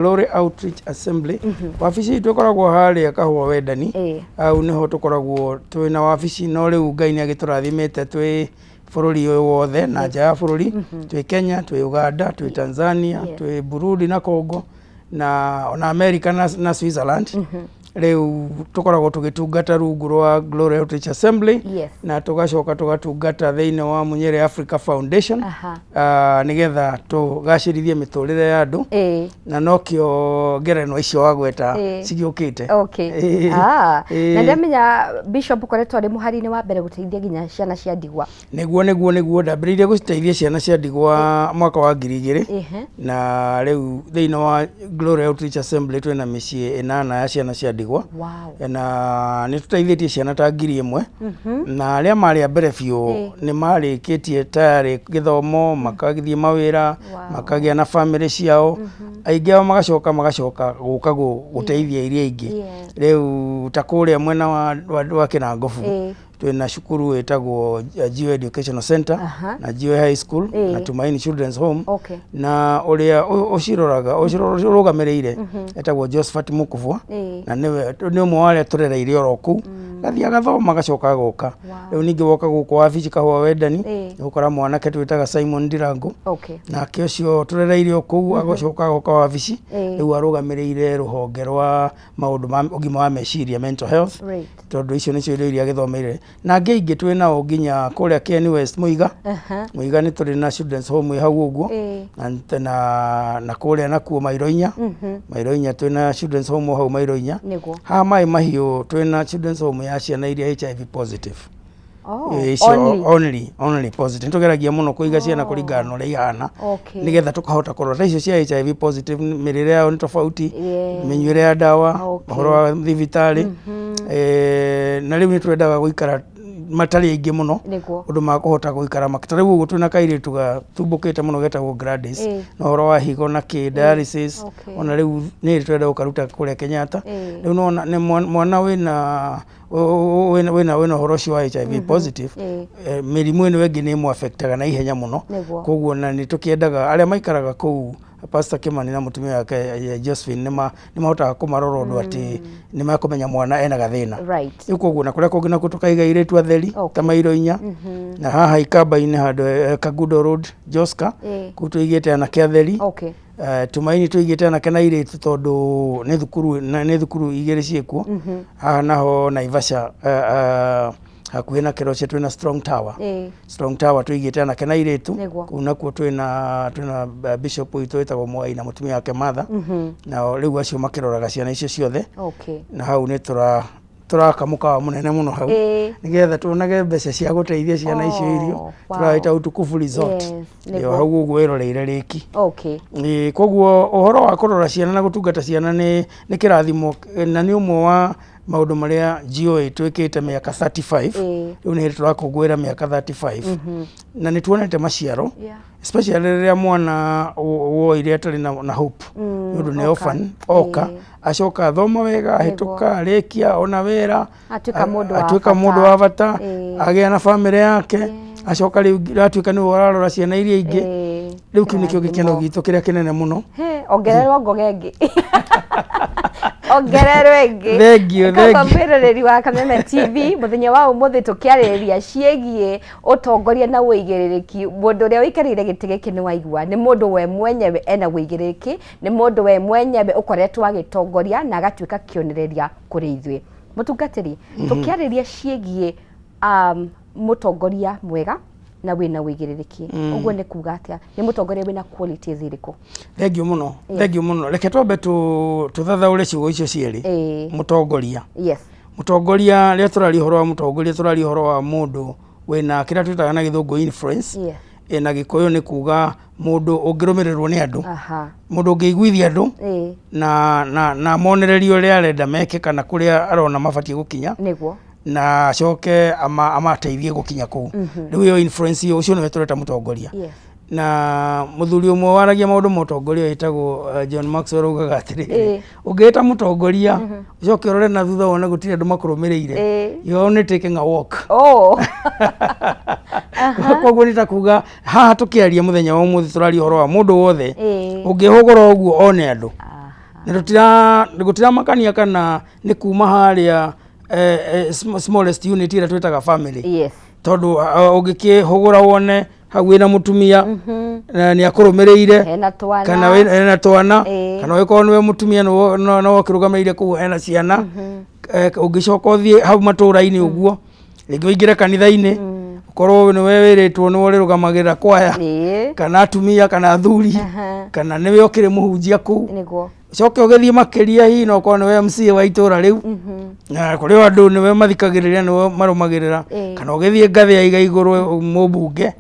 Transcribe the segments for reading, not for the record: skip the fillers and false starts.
Glory Outreach Assembly. Wabici itũ ĩkoragwo harĩa Kahũa Wendani. Hau nĩho tũkoragwo twĩna wabici, no rĩu Ngai nĩ agĩtũrathimĩte twĩ bũrũri ũyũ wothe na nja ya bũrũri. Twĩ Kenya, twĩ Uganda, twĩ Tanzania, twĩ Burundi na Congo na ona America na Switzerland. Rĩu tũkoragwo tũgĩtungata rungu rwa Glory Outreach Assembly na tũgacoka tũgatungata thĩinĩ wa Munyere Africa Foundation. Nĩgetha tũgacĩrithie mĩtũrĩre ya andũ na nokĩo ngerenwa icio wagweta cigĩũkĩte. Na ndamenya Bishop ũkoretwo arĩ mũhari-inĩ wa mbere gũteithia nginya ciana cia ndigwa. Nĩguo, ndambĩrĩirie gũciteithia ciana cia ndigwa mwaka wa 2000 na rĩu thĩinĩ wa Glory Outreach Assembly twĩna mĩciĩ 8 ya ciana cia ndigwa. Na nĩ tũteithĩtie ciana ta 1000 na arĩa marĩ a mbere biũ nĩ marĩkĩtie tayarĩ gĩthomo, makagĩthiĩ mawĩra, makagĩa na bamĩrĩ ciao, aingĩ ao magacoka gũka gũteithia iria ingĩ. Rĩu ta kũrĩa mwena wa Kĩnangobu twĩna cukuru ĩtagwo Geo Educational Center na Geo High School na Tumaini Children's Home na ũrĩa ũciroraga, ũrũgamĩrĩire, etagwo Josephat Mukubwa na nĩwe nĩ ũmwe wa arĩa tũrereire oro kũu, gathiĩ agathoma, agacoka agoka. Rĩu ningĩ woka gũkũ wabici Kahũa Wendani ũgũkora mwanake twĩtaga Simon Ndirango, nake ũcio tũrereire o kũu, agacoka agoka wabici. Rĩu arũgamĩrĩire rũhonge rwa maũndũ ma ũgima wa meciria, mental health, tondũ icio nĩcio indo iria agĩthomeire. Na angĩ aingĩ twĩ nao nginya kũrĩa Kieni West, Mũiga. Mũiga nĩ tũrĩ na Children's Home ĩ hau ũguo na kũrĩa nakuo Mairo 4, Mairo 4 twĩna Children's Home o hau Mairo 4. Haha Maĩ Mahiũ twĩna Children's Home ya ciana iria HIV positive. Oh, Icio only. Only positive. Nĩtũgeragia mũno kũiga ciana kũringana na ũrĩa ihana nĩgetha tũkahota kũrora ta icio cia HIV positive, mĩrĩre yao nĩ tofauti, mĩnyuĩre ya ndawa, ũhoro wa thibitarĩ. Na rĩu nĩ twendaga gũikara matarĩ aingĩ mũno ũndũ makũhota gũikara ta rĩu ũguo twĩna kairĩtu gatumbũkĩte mũno getagwo Gladys na ũhoro wa higo na kĩ dialysis. Ona rĩu nĩ twenda gũkaruta kũrĩa Kenyatta. Rĩu nĩwona nĩ mwana wĩna ũhoro ũcio wa HIV positive, mĩrimũ ĩno ĩngĩ nĩ ĩmũ-affectaga na ihenya mũno. Koguo na nĩ tũkĩendaga arĩa maikaraga kũu, Pastor Kimani na mũtumia wake Josephine, nĩ mahotaga kũmarora ũndũ atĩ nĩ makũmenya mwana ena gathĩna. Rĩu koguo na kũrĩa kũngĩ nakuo tũkaiga airĩtu atheri ta Mairo 4 na haha Ikamba-inĩ handũ Kangundo Road, Joska, kũu tũigĩte anake atheri. Tumaini tũigĩte anake na airĩtu tondũ nĩ thukuru igĩrĩ ciĩkuo. Haha naho Naivasha, hakuhĩ na Keroche, twĩna Strong Tower. Strong Tower tũigĩte anake na airĩtu. Kũu nakuo twĩna bishop witũ wĩtagwo Mwai na mũtumia wake Martha, nao rĩu acio makĩroraga ciana icio ciothe. Na hau nĩ tũraka mũkawa mũnene mũno hau nĩgetha tuonage mbeca cia gũteithia ciana icio irio. Tũrawĩta Utukufu Resort. Ĩyo hau ũguo ĩroreire rĩki. Ĩĩ, koguo ũhoro wa kũrora ciana na gũtungata ciana nĩ kĩrathimo na nĩ ũmwe wa maũndũ marĩa GOA twĩkĩte mĩaka 35. Rĩu nĩ hĩndĩ tũrakũngũĩra mĩaka 35 na nĩ tuonete maciaro, especially rĩrĩa mwana woire atarĩ na hope nĩ ũndũ nĩ orphan, oka acoka athoma wega, ahĩtũka, arĩkia ona wĩra, Atuĩka mũndũ wa atuĩka bata. Mũndũ wa bata, agĩa na bamĩrĩ yake, acoka rĩu atuĩka nĩwe ũrarora ciana iria ingĩ. Rĩu kĩu nĩkĩo gĩkeno Kĩrathimo. Gitũ kĩrĩa kĩnene mũno. He, ongererwo ngoga ĩngĩ, ongererwo ĩngĩ. Thank you, Kaba thank you. Mwĩroreri wa Kameme TV, mũthenya wa ũmũthĩ tũkĩarĩrĩria ciĩgiĩ ũtongoria na ũigĩrĩrĩki. Mũndũ ũrĩa ũikarĩire gĩtĩ gĩkĩ nĩ waigua nĩ mũndũ we mwenyewe ena ũigĩrĩrĩki, nĩ mũndũ we mwenyewe ũkoretwo agĩtongoria na agatuĩka kĩonereria kũrĩ ithuĩ. Mũtungatĩri, tũkĩarĩria ciĩgiĩ mũtongoria mwega na wĩna ũigĩrĩrĩki, ũguo nĩ kuga atĩa? Nĩ mũtongoria wĩna qualities irĩkũ? Thank you mũno, thank you mũno. Reke twambe tũthathaũre ciugo icio cierĩ. Mũtongoria. Mũtongoria, rĩrĩa tũraria ũhoro wa mũtongoria, tũraria ũhoro wa mũndũ wĩna kĩrĩa twĩtaga na Gĩthũngũ influence. Na Gĩkũyũ nĩ kuga mũndũ ũngĩrũmĩrĩrwo nĩ andũ, mũndũ ũngĩiguithia andũ na monererie ũrĩa arenda meke kana kũrĩa arona mabatiĩ gũkinya na acoke amateithie gũkinya kũu. Rĩu ĩyo influence ĩyo, ũcio nĩwe tũreta mũtongoria. Na mũthuri ũmwe waragia maũndũ ma ũtongoria wĩtagwo John Maxwell augaga atĩrĩrĩ, ũngĩĩta mũtongoria ũcoke ũrore na thutha wone gũtirĩ andũ makũrũmĩrĩire, you are only taking a walk. Koguo nĩ ta kuga haha tũkĩaria mũthenya wa ũmũthĩ, tũraria ũhoro wa mũndũ wothe ũngĩhũgũra ũguo one andũ. Na gũtiramakania kana nĩ kuma harĩa smallest unit ĩrĩa twĩtaga family. Tondũ ũngĩkĩhũgũra wone hau wĩna mũtumia na nĩ akũrũmĩrĩire, hena twana, kana hena twana, kana ũgĩkorwo nĩwe mũtumia nĩwe ũkĩrũgamĩrĩire kũu hena ciana. Ũngĩcoka ũthiĩ hau matũra-inĩ ũguo, rĩngĩ ũingĩre kanitha-inĩ, ũkorwo nĩwe wĩrĩtwo nĩwe ũrĩrũgamagĩrĩra kwaya, kana atumia kana athuri, kana nĩwe ũkĩrĩ mũhunjia kũu. Ũcoke ũgĩthiĩ makĩria, hihi no ũkorwo nĩwe MCA wa itũra rĩu, na kũrĩ o andũ nĩwe mathikagĩrĩria, nĩwe marũmagĩrĩra, kana ũgĩthiĩ ngathĩ ya iga igũrũ mũmbunge,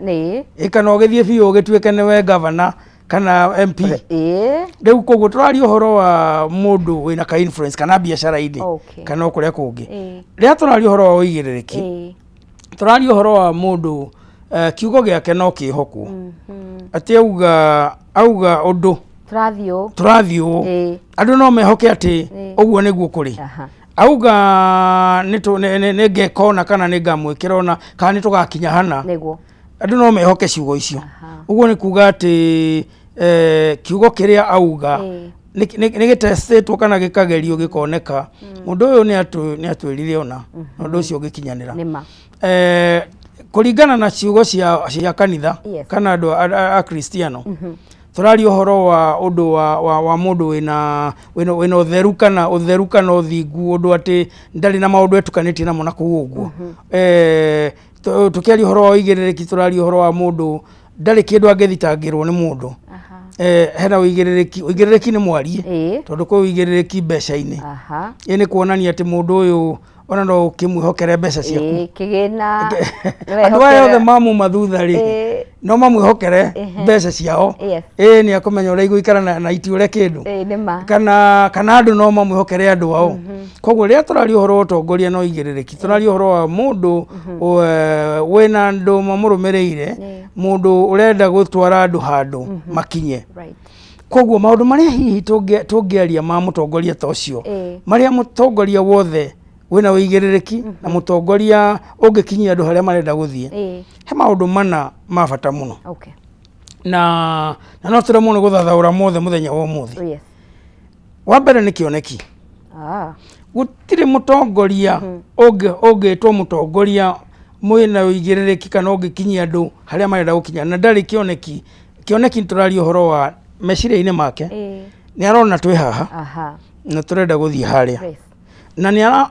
kana ũgĩthiĩ biũ ũgĩtuĩke nĩwe gavana kana MP. Rĩu koguo tũraria ũhoro wa mũndũ wĩna ka influence kana biacara-inĩ, kana o kũrĩa kũngĩ. Rĩrĩa tũraria ũhoro wa ũigĩrĩrĩki, tũraria ũhoro wa mũndũ kiugo gĩake no kĩhokwo, atĩ auga ũndũ, tũrathiĩ ũũ, tũrathiĩ ũũ, andũ no mehoke atĩ ũguo nĩguo kũrĩ. Auga nĩ ngeka ũna, kana nĩ ngamwĩkĩra ũna, kana nĩ tũgakinya hana, andũ no mehoke ciugo icio. Ũguo nĩ kuga atĩ kiugo kĩrĩa auga nĩ gĩtestĩtwo kana gĩkagerio gĩkoneka, mũndũ ũyũ nĩ atwĩrire ũna na ũndũ ũcio ũgĩkinyanĩra. Nĩma. Kũringana na ciugo cia kanitha, kana andũ a Kristiano, tũraria ũhoro wa ũndũ wa mũndũ wĩna ũtheru kana ũthingu, ũndũ atĩ ndarĩ na maũndũ etukanĩtie namo na kũu ũguo. Tũkĩaria ũhoro wa ũigĩrĩrĩki, tũraria ũhoro wa mũndũ ndarĩ kĩndũ angĩthitangĩrwo nĩ mũndũ. Hena ũigĩrĩrĩki. Ũigĩrĩrĩki nĩ mwarie, tondũ kwĩ ũigĩrĩrĩki mbeca-inĩ. Ĩ nĩ kuonania atĩ mũndũ ũyũ ona no ũkĩmwĩhokere mbeca ciaku. Kĩgĩna. Andũ aya othe mamuma thutha rĩ, no mamwĩhokere mbeca ciao. Ĩ nĩ akũmenya ũrĩa igũikara na itiũre kĩndũ. Nĩma. Kana andũ no mamwĩhokere andũ ao. Koguo rĩrĩa tũraria ũhoro wa ũtongoria na ũigĩrĩrĩki, tũraria ũhoro wa mũndũ wĩna andũ mamũrũmĩrĩire, mũndũ ũrenda gũtwara andũ handũ makinye. Koguo maũndũ marĩa hihi tũngĩaria ma mũtongoria ta ũcio, marĩa mũtongoria wothe wĩna ũigĩrĩrĩki na mũtongoria ũngĩkinyia andũ harĩa marenda gũthiĩ, he maũndũ mana ma bata mũno, na no tũremwo nĩ gũthathaũra mothe mũthenya wa ũmũthĩ. Wa mbere nĩ kĩoneki. Gũtirĩ mũtongoria ũngĩtwo mũtongoria mwĩna ũigĩrĩrĩki kana ũngĩkinyia andũ harĩa marenda gũkinya na ndarĩ kĩoneki. Kĩoneki tũraria ũhoro wa meciria-inĩ make, nĩ arona twĩ haha na tũrenda gũthiĩ harĩa, na nĩ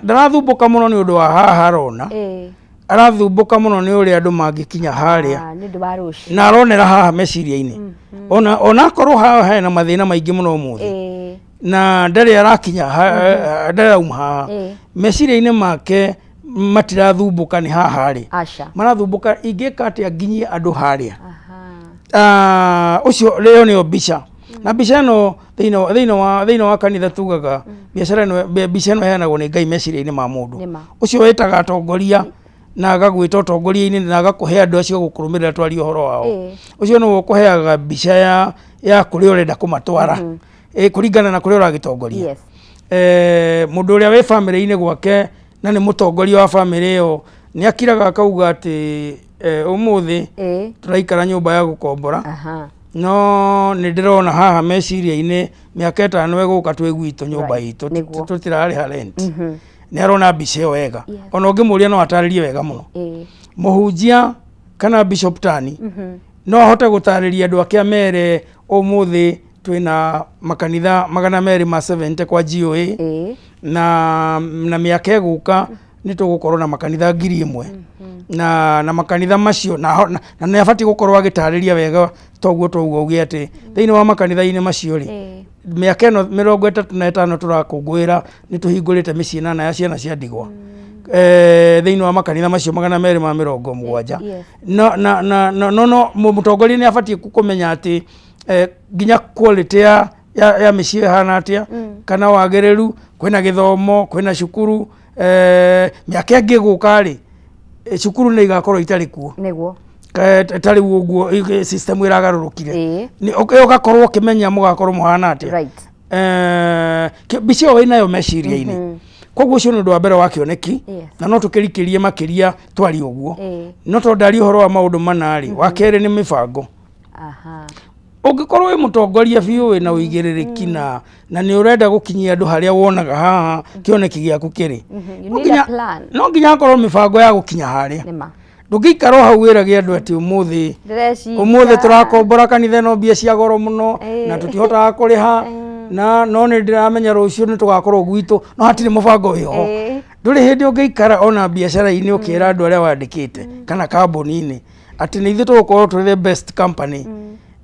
ndarathumbũka mũno nĩ ũndũ wa haha arona, arathumbũka mũno nĩ ũrĩa andũ mangĩkinya harĩa. Ah, nĩ ũndũ wa rũciũ. Na aronera haha meciria-inĩ, ona akorwo haha hena mathĩna maingĩ mũno ũmũthĩ, na ndarĩ arakinya ndarĩ arauma haha, meciria-inĩ make matirathumbũka nĩ haha rĩ, Aca. Marathumbũka ingĩka atĩa nginyie andũ harĩa. Ah, ũcio rĩo nĩyo mbica, na mbica ĩno thĩinĩ wa kanitha tugaga biacara ĩno, mbica ĩno ĩheanagwo nĩ Ngai meciria-inĩ ma mũndũ Nĩma. ũcio wĩtaga atongoria na agagwĩta ũtongoria-inĩ na agakũhe andũ acio gũkũrũmĩrĩra twarie ũhoro wao. Ũcio nĩwe ũkũheaga mbica ya kũrĩa ũrenda kũmatwara, kũringana na kũrĩa ũragĩtongoria. Mũndũ ũrĩa wĩ bamĩrĩ-inĩ gwake na nĩ mũtongoria wa bamĩrĩ ĩyo nĩ akiraga akauga atĩ ũmũthĩ tũraikara nyũmba ya gũkombora, no nĩ ndĩrona haha meciria-inĩ mĩaka 5 ĩgũka twĩ gwitũ nyũmba itũ, tũtirarĩha rent. Nĩ arona mbica ĩyo wega. Ona ũngĩmũria no atarĩrie wega mũno. Mũhunjia kana bishop tani no ahote gũtarĩria andũ ake amere ũmũthĩ twĩna makanitha 270 kwa GOA, na mĩaka ĩgũka nĩ tũgũkorwo na makanitha 1000, na makanitha macio na nĩ abatiĩ gũkorwo agĩtarĩria wega toguo twauga uge atĩ thĩinĩ wa makanitha-inĩ macio rĩ, mĩaka ĩno 35 tũrakũngũĩra nĩ tũhingũrĩte mĩciĩ 8 ya ciana cia ndigwa thĩinĩ wa makanitha macio 270. No na na no no no mũtongoria nĩ abatiĩ kũmenya atĩ nginya quality ya mĩciĩ ĩhana atĩa, kana wagĩrĩru, kwĩna gĩthomo, kwĩna cukuru. Mĩaka ĩngĩ ĩgũka rĩ, cukuru nĩ igakorwo itarĩ kuo. Ta rĩu ũguo system ĩragarũrũkire. Ũgakorwo ũkĩmenya mũgakorwo mũhana atĩa. Mbica ĩyo wĩnayo meciria-inĩ. Koguo ũcio nĩ ũndũ wa mbere wa kĩoneki. Na no tũkĩrikĩrie makĩria twarie ũguo, no tondũ ndaria ũhoro wa maũndũ mana rĩ, wa kerĩ nĩ mĩbango. Ũngĩkorwo wĩ mũtongoria biũ wĩna ũigĩrĩrĩki na nĩ ũrenda gũkinyia andũ harĩa wonaga haha kĩoneki gĩaku kĩrĩ, You no need a nginya plan. no nginya hakorwo mĩbango ya gũkinya harĩa. Nĩma. Ndũngĩikara o hau wĩrage andũ atĩ ũmũthĩ Ndĩreciria. Ũmũthĩ tũrakombora kanitha ĩno mbia cia goro mũno na tũtihotaga kũrĩha, na no nĩ ndĩramenya rũciũ nĩ tũgakorwo gwitũ, no hatirĩ mũbango wĩho. Ndũrĩ hĩndĩ ũngĩikara ona biacara-inĩ ũkĩra andũ arĩa wandĩkĩte kana kambuni-inĩ atĩ nĩ ithuĩ tũgũkorwo tũrĩ the best company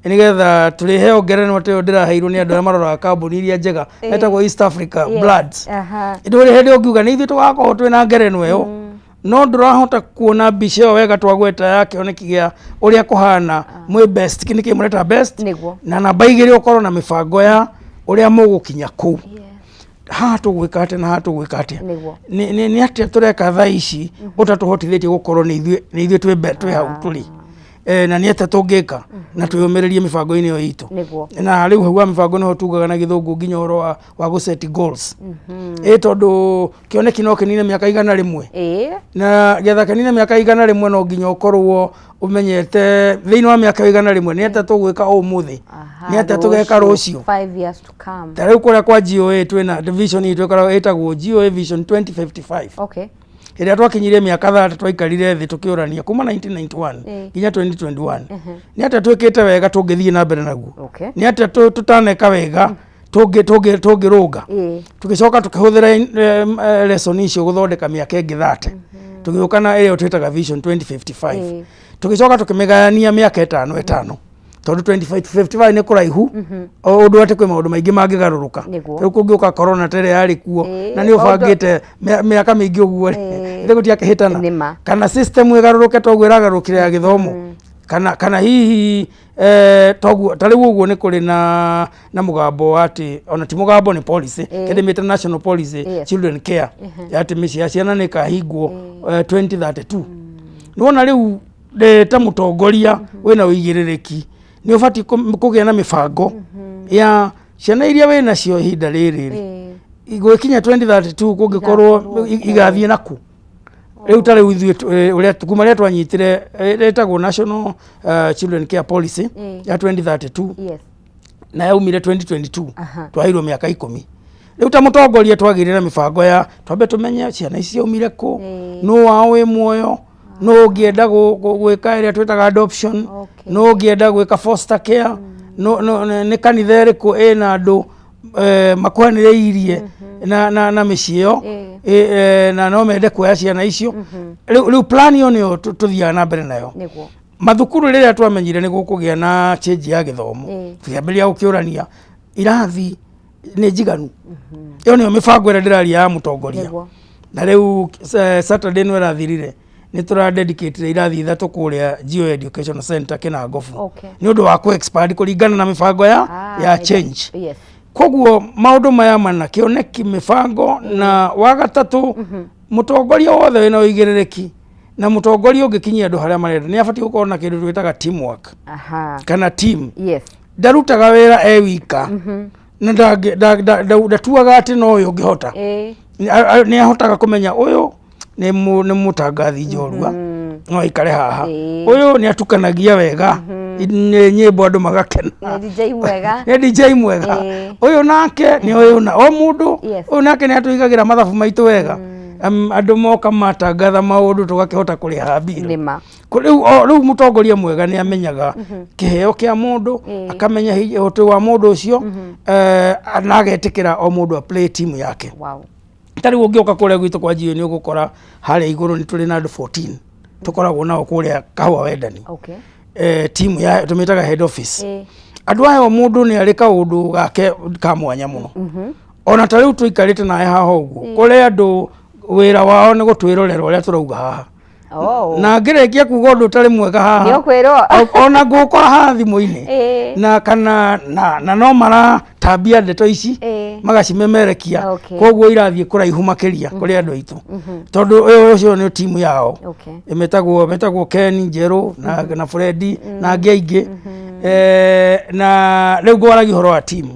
nĩgetha tũrĩheo ngerenwa ta ĩyo ndĩraheirwo nĩ andũ arĩa maroraga kambuni iria njega etagwo East Africa Bloods. Ndũrĩ hĩndĩ ũngiuga nĩ ithuĩ tũgakorwo twĩna ngerenwa ĩyo, no ndũrahota kuona mbica ĩyo wega twagweta ya kĩoneki gĩa ũrĩa kũhana mwĩ best, nĩkĩ mũreta best. Na namba 2, ũkorwo na mĩbango ya ũrĩa mũgũkinya kũu, haha tũgwĩka atĩa na haha tũgwĩka atĩa. Nĩ atĩa tũreka thaa ici ũtatũhotithĩtie gũkorwo nĩ ithuĩ twĩ hau tũrĩ, na nĩ atĩa tũngĩka na twĩyũmĩrĩrie mĩbango-inĩ ĩyo itũ. Na rĩu hau ha mĩbango nĩho tugaga na gĩthũngũ nginya ũhoro wa gũ set goals, ĩ tondũ kĩoneki no kĩnine mĩaka 100. Na getha kĩnine mĩaka 100, no nginya ũkorwo ũmenyete thĩinĩ wa mĩaka 100 nĩ atĩa tũgwĩka ũmũthĩ, nĩ atĩa tũgeka rũciũ. 5 years to come. Ta rĩu kũrĩa kwa GOA twĩna vision itũ ĩkoragwo ĩtagwo GOA Vision 2055. Ĩrĩa twakinyirie mĩaka 30, twaikarire thĩ tũkĩũrania kuma 1991 nginya 2021, nĩ atĩa twĩkĩte wega tũngĩthiĩ na mbere naguo, nĩ atĩa tũtaneka wega tũngĩrũnga. Tũgĩcoka tũkĩhũthĩra lesson icio gũthondeka mĩaka ĩngĩ 30, tũgĩũka na ĩyo twĩtaga Vision 2055. Tũgĩcoka tũkĩmĩgayania mĩaka ĩtano ĩtano, tondũ 2055 nĩ kũraihu o ũndũ atĩ kwĩ maũndũ maingĩ mangĩgarũrũka. Rĩu kũngĩũka corona ta ĩrĩa yarĩ kuo, na nĩ ũbangĩte mĩaka mĩingĩ ũguo rĩ, ithe gũtiakĩhĩtana. Nĩma. Kana system ĩgarũrũke toguo ĩragarũrũkire ya gĩthomo, kana hihi toguo ta rĩu ũguo nĩ kũrĩ na mũgambo wa atĩ ona ti mũgambo, nĩ policy kĩndĩmĩte national policy, children care, ya atĩ mĩciĩ ya ciana nĩ ĩkahingwo 2032. Nĩwona rĩu ndĩ ta mũtongoria wĩna ũigĩrĩrĩki, nĩ ũbatiĩ kũgĩa na mĩbango ya ciana iria wĩ nacio ihinda rĩrĩ rĩ, gwĩkinya 2032 kũngĩkorwo Igakorwo igathiĩ naku. Rĩu ta rĩu ithuĩ ũrĩa kuma rĩrĩa twanyitire, ĩtagwo National Children Care Policy ya 2032, na yaumire 2022. Twaheirwo mĩaka 10. Rĩu ta mũtongoria twagĩrĩra mĩbango ya twambe tũmenye ciana ici ciaumire kũ, nũ wao wĩ muoyo, nũ ũngĩenda gwĩka ĩrĩa twĩtaga adoption, nũ ũngĩenda gwĩka foster care, nĩ kanitha ĩrĩkũ ĩna andũ makuhanĩrĩirie na mĩciĩ ĩyo, na no mende kuoya ciana icio. Rĩu plan ĩyo nĩyo tũthiaga na mbere nayo. Mathukuru, rĩrĩa twamenyire nĩ gũkũgĩa na change ya gĩthomo, tũkĩambĩrĩria gũkĩũrania irathi nĩ njiganu. Ĩyo nĩyo mĩbango ĩrĩa ndĩraria ya mũtongoria. Na rĩu Saturday ĩno ĩrathirire nĩ tũradedicate irathi ithatũ kũrĩa Geo Education Center Kĩnangobu nĩ ũndũ wa kũ expand kũringana na mĩbango ya ya change. Koguo maũndũ maya mana, kĩoneki, mĩbango, na wa gatatũ, mũtongoria wothe wĩna ũigĩrĩrĩki na mũtongoria ũngĩkinyia andũ harĩa marenda nĩ abatiĩ gũkorwo na kĩndũ twĩtaga teamwork kana team. Ndarutaga wĩra e wika na ndatuaga atĩ no ũyũ ũngĩhota. Nĩ ahotaga kũmenya ũyũ nĩ mũtangathi njorua, no aikare haha, ũyũ nĩ atukanagia wega nĩ nyĩmbo andũ magakena, Nĩ DJ mwega. Nĩ DJ mwega. Ũyũ nake nĩ ũyũ na o mũndũ, ũyũ nake nĩ atũigagĩra mathabu maitũ wega. Andũ moka matangatha maũndũ tũgakĩhota kũrĩha mbirũ. Rĩu mũtongoria mwega nĩ amenyaga kĩheo kĩa mũndũ, akamenya ũhoti wa mũndũ ũcio, na agetĩkĩra o mũndũ a play team yake. Ta rĩu ũngĩũka kũrĩa gwitũ kwa Geo nĩ ũgũkora harĩa igũrũ nĩ tũrĩ na andũ 14 tũkoragwo nao kũrĩa Kahũa Wendani. Team ya tũmĩtaga head office. Andũ aya o mũndũ nĩ arĩ kaũndũ gake ka mwanya mũno. Ona ta rĩu tũikarĩte nawe haha ũguo, kũrĩ andũ wĩra wao nĩ gũtwĩrorera ũrĩa tũrauga haha, na ngĩrĩkia kuga ũndũ ũtarĩ mwega haha, Nĩ ũkwĩrwo. Ona ngũkora haha thimũ-inĩ na kana na no maratambia ndeto ici, magacimemerekia. Koguo irathiĩ kũraihu makĩria kũrĩ andũ aitũ, tondũ ũyũ ũcio nĩ timu yao. Ĩmetagwo metagwo Ken Njerũ na Fredi na angĩ aingĩ. Na rĩu ngwaragia ũhoro wa team.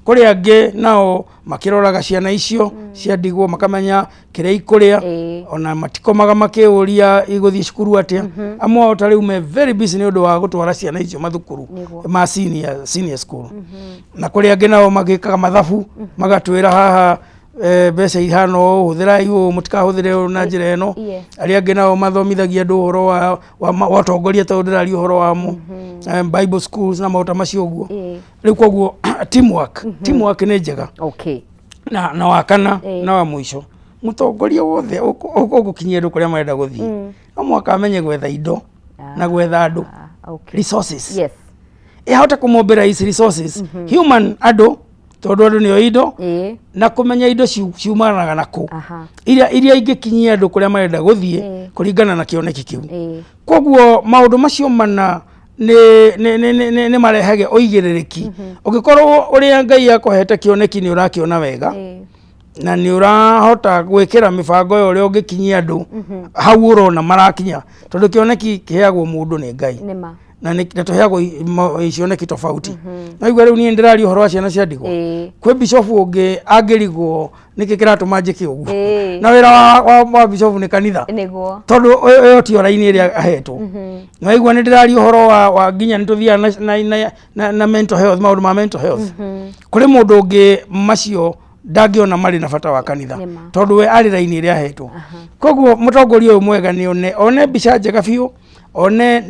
Kũrĩ angĩ nao makĩroraga ciana icio cia ndigwo, makamenya kĩrĩa ikũrĩa, ona matikomaga makĩũria igũthiĩ cukuru atĩa. Amwe ao ta rĩu me very busy nĩ ũndũ wa gũtwara ciana icio mathukuru ma senior school. Na kũrĩ angĩ nao magĩkaga mathabu, magatwĩra haha mbeca ihana ũũ, hũthĩrai ũũ, mũtikahũthĩre ũũ na njĩra ĩno. Arĩa angĩ nao mathomithagia andũ ũhoro wa ũtongoria, tondũ ndĩraria ũhoro wamo, Bible schools na maũndũ ta macio ũguo. Rĩu koguo teamwork nĩ njega. Na wa kana na wa mũico, mũtongoria wothe ũgũkinyia andũ kũrĩa marenda gũthiĩ, no mũhaka amenye gwetha indo na gwetha andũ, resources. Ĩhote kũmobilize resources, human, andũ, tondũ andũ nĩo indo, na kũmenya indo ciumanaga na kũ, iria ingĩkinyia andũ kũrĩa marenda gũthiĩ kũringana na kĩoneki kĩu. Koguo maũndũ macio mana nĩ marehage ũigĩrĩrĩki. Ũngĩkorwo ũrĩa Ngai akũhete kĩoneki nĩ ũrakĩona wega, na nĩ ũrahota gwĩkĩra mĩbango ya ũrĩa ũngĩkinyia andũ hau ũrona marakinya, tondũ kĩoneki kĩheagwo mũndũ nĩ Ngai. Nĩma. Na tũheagwo cioneki tofauti. Naigua rĩu niĩ ndĩraria ũhoro wa ciana cia ndigwa, kwĩ bishofu ũngĩ angĩrigwo nĩkĩ kĩratũma njĩke ũguo, na wĩra wa bishofu nĩ kanitha, tondũ ĩyo tiyo raini ĩrĩa ahetwo. Naigua nĩ ndĩraria ũhoro wa nginya nĩ tũthiaga na mental health, maũndũ ma mental health. Kũrĩ mũndũ ũngĩ macio ndangĩona marĩ na bata wa kanitha, tondũ we arĩ raini ĩrĩa ahetwo. Koguo mũtongoria ũyũ mwega nĩ one mbica njega biũ, one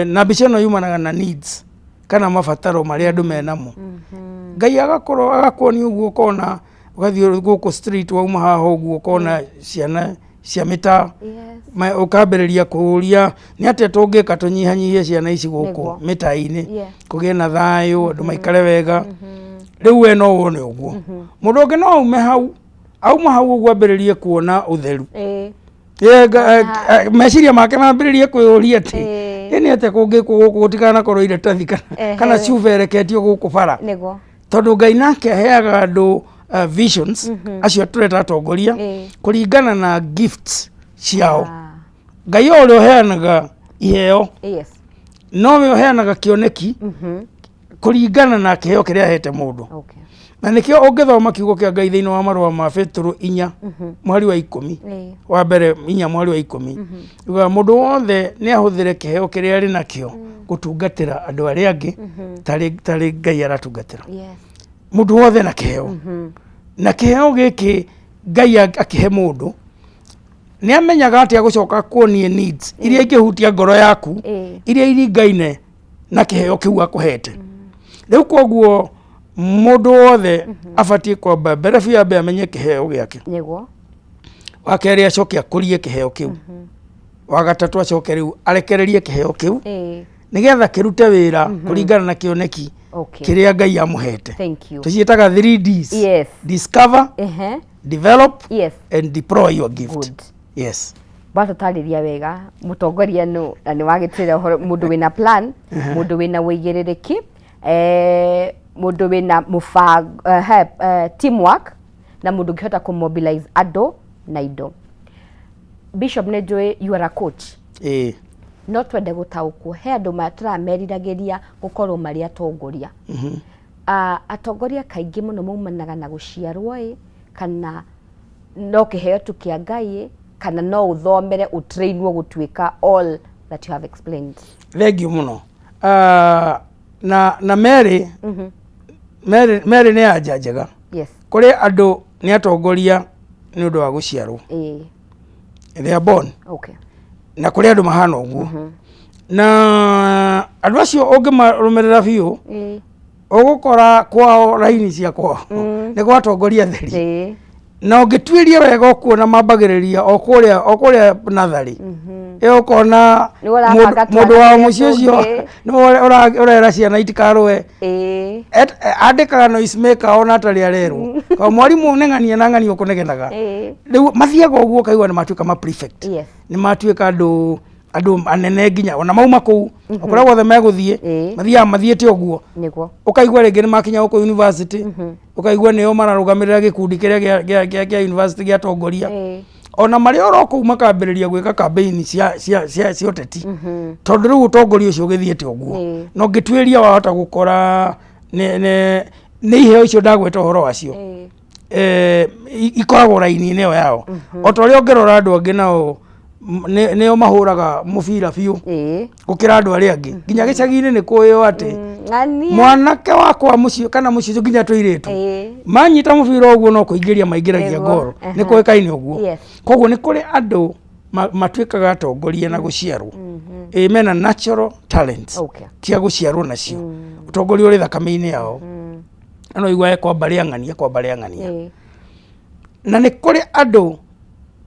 na mbica ĩno yumanaga na needs kana mabataro marĩa andũ menamo. Ngai agakorwo agakuonia ũguo, ũkona ũgathiĩ gũkũ street, wauma haha ũguo, ũkona ciana cia mĩtaa, ũkambĩrĩria kũũria nĩ atĩa tũngĩka tũnyihanyihie ciana ici gũkũ mĩtaa-inĩ, kũgĩe na thayũ, andũ maikare wega. Rĩu we no wone ũguo. Mũndũ ũngĩ no aume hau, auma hau ũguo ambĩrĩrie kuona ũtheru. Meciria make mambĩrĩrie kwĩyũria atĩ ĩ nĩ atĩa kũngĩkwo gũkũ gũtikanakorwo iratathi kana cuba ĩreketio gũkũ bara, tondũ Ngai nake aheaga andũ visions, acio tũreta atongoria, kũringana na gifts ciao. Ngai o ũrĩa ũheanaga iheo, nowe ũheanaga kĩoneki kũringana na kĩheo kĩrĩa ahete mũndũ. Na nĩkĩo ũngĩthoma kiugo kĩa Ngai thĩinĩ wa marũa ma Petũrũ 4 mũhari wa 10, wa mbere 4 mũhari wa 10, ugaga mũndũ wothe nĩ ahũthĩre kĩheo kĩrĩa arĩ nakĩo gũtungatĩra andũ arĩa angĩ tarĩ Ngai aratungatĩra. Mũndũ wothe na kĩheo, na kĩheo gĩkĩ Ngai akĩhe mũndũ nĩ amenyaga atĩ agũcoka kuonie needs iria ingĩhutia ngoro yaku, iria iringaine na kĩheo kĩu akũhete. Rĩu koguo mũndũ wothe abatiĩ kwamba mbere biũ ambe amenye kĩheo gĩake, wa kerĩ acoke akũrie kĩheo kĩu, wa gatatũ acoke rĩu arekererie kĩheo kĩu nĩgetha kĩrute wĩra kũringana na kĩoneki kĩrĩa Ngai amũhete. Thank you. Tũciĩtaga 3 Ds: discover, develop and deploy your gift. Good. Yes. Watũtarĩria wega mũtongoria nũ, na nĩ wagĩtĩra ũhoro mũndũ wĩna plan, mũndũ wĩna ũigĩrĩrĩki, mũndũ wĩna mũbango, teamwork, na mũndũ ũngĩhota kũmobilize andũ na indo. Bishop, nĩ njũĩ you are a coach. Ĩĩ. No twende gũtaũkwo, he andũ tũrameriragĩria gũkorwo marĩ atongoria. Atongoria kaingĩ mũno maumanaga na gũciarwo ĩ, kana no kĩheo tu kĩa Ngai ĩ, kana no ũthomere ũtrainwo gũtuĩka all that you have explained? Thengiũ mũno. Na Mary nĩ anja njega. Kũrĩ andũ nĩ atongoria nĩ ũndũ wa gũciarwo, they are born. Na kũrĩ andũ mahana ũguo, na andũ acio ũngĩmarũmĩrĩra biũ, ũgũkora kwao raini cia kwao nĩ gwatongoria theri. Na ũngĩtuĩria wega ũkuona mambagĩrĩria o kũrĩa natharĩ ĩyo, ũkona Nĩ ũrabanga mũndũ wa twana mũciĩ ũcio tũngĩ. nĩwe ũrera ciana itikarũe. Andĩkaga noise maker ona atarĩ arerwo, ka mwarimũ nĩ ng'ania na ng'ania ũkũnegenaga. Rĩu mathiaga ũguo, ũkaigua nĩ matuĩka ma prefect, nĩ matuĩka andũ anene, nginya ona mauma kũu o kũrĩa guothe megũthiĩ, mathiaga mathiĩte ũguo. Ũkaigua rĩngĩ nĩ makinya gũkũ university, ũkaigua nĩo mararũgamĩrĩra gĩkundi kĩrĩa gĩa university gĩa tongoria. Ona marĩ oro kũu makambĩrĩria gwĩka campaign cia ũteti, tondũ rĩu ũtongoria ũcio ũgĩthiĩte ũguo. Na ũngĩtuĩria wahota gũkora nĩ iheo icio ndagweta ũhoro wacio ikoragwo raini-inĩ ĩyo yao. O ta ũrĩa ũngĩrora andũ angĩ nao nĩo mahũraga mũbira biũ gũkĩra andũ arĩa angĩ. Nginya gĩcagi-inĩ nĩ kũĩo atĩ Ng'ania. mwanake wakwa mũciĩ kana mũciĩ ũcio nginya tũirĩtu manyita mũbira ũguo no kũingĩria maingĩragia ngoro, nĩ kũĩkaine ũguo. Koguo nĩ kũrĩ andũ matuĩkaga atongoria na gũciarwo, ĩ mena natural talents cia gũciarwo nacio, ũtongoria ũrĩ thakame-inĩ yao. No igua ekwa mbarĩ ya ng'ania, kwa mbarĩ ya ng'ania. Na nĩ kũrĩ andũ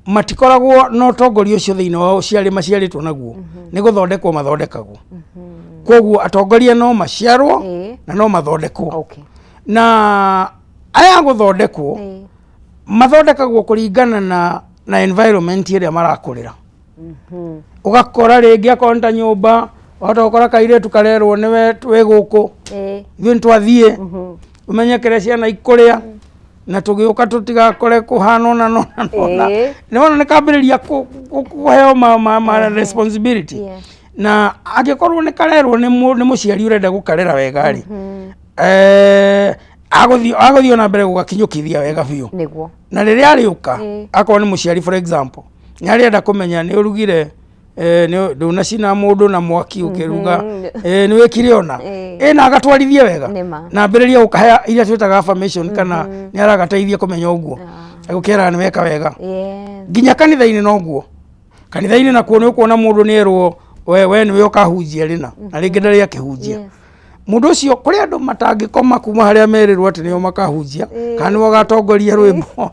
matikoragwo na ũtongoria ũcio thĩinĩ wao, ũciarĩ maciarĩtwo naguo, nĩ gũthondekwo mathondekagwo. Koguo atongoria no maciarwo na no mathondekwo. Na aya gũthondekwo mathondekagwo kũringana na environment ĩrĩa marakũrĩra. Ũgakora rĩngĩ akorwo nĩ ta nyũmba, wahota gũkora kairĩtu karerwo nĩwe wĩ gũkũ, ithuĩ nĩ twathiĩ, ũmenye kĩrĩa ciana ikũrĩa, na tũgĩũka tũtigakore kũhana ũna na ũna na ũna. Nĩ wona nĩ kambĩrĩria kũheo ma responsibility. Na angĩkorwo nĩ karerwo nĩ mũciari ũrenda gũkarera wega rĩ, agũthiĩ ona mbere gũgakinyũkithia wega biũ. Na rĩrĩa arĩũka, akorwo nĩ mũciari, for example, nĩ arĩenda kũmenya nĩ ũrugire, ndũnacina mũndũ na mwaki ũkĩruga, nĩ wĩkire ona na agatwarithie wega. Nĩma. Na ambĩrĩrie gũkahe iria twĩtaga affirmation, kana nĩ aragateithia kũmenya ũguo, agũkĩraga nĩ weka wega. Nginya kanitha-inĩ noguo, kanitha-inĩ nakuo nĩ ũkuona mũndũ nĩ erwo we nĩwe ũkahunjia rĩna, na rĩngĩ ndarĩ akĩhunjia. Mũndũ ũcio, kũrĩ andũ matangĩkoma kuma harĩa merĩrwo atĩ nĩo makahunjia kana nĩo ũgatongoria rwĩmbo.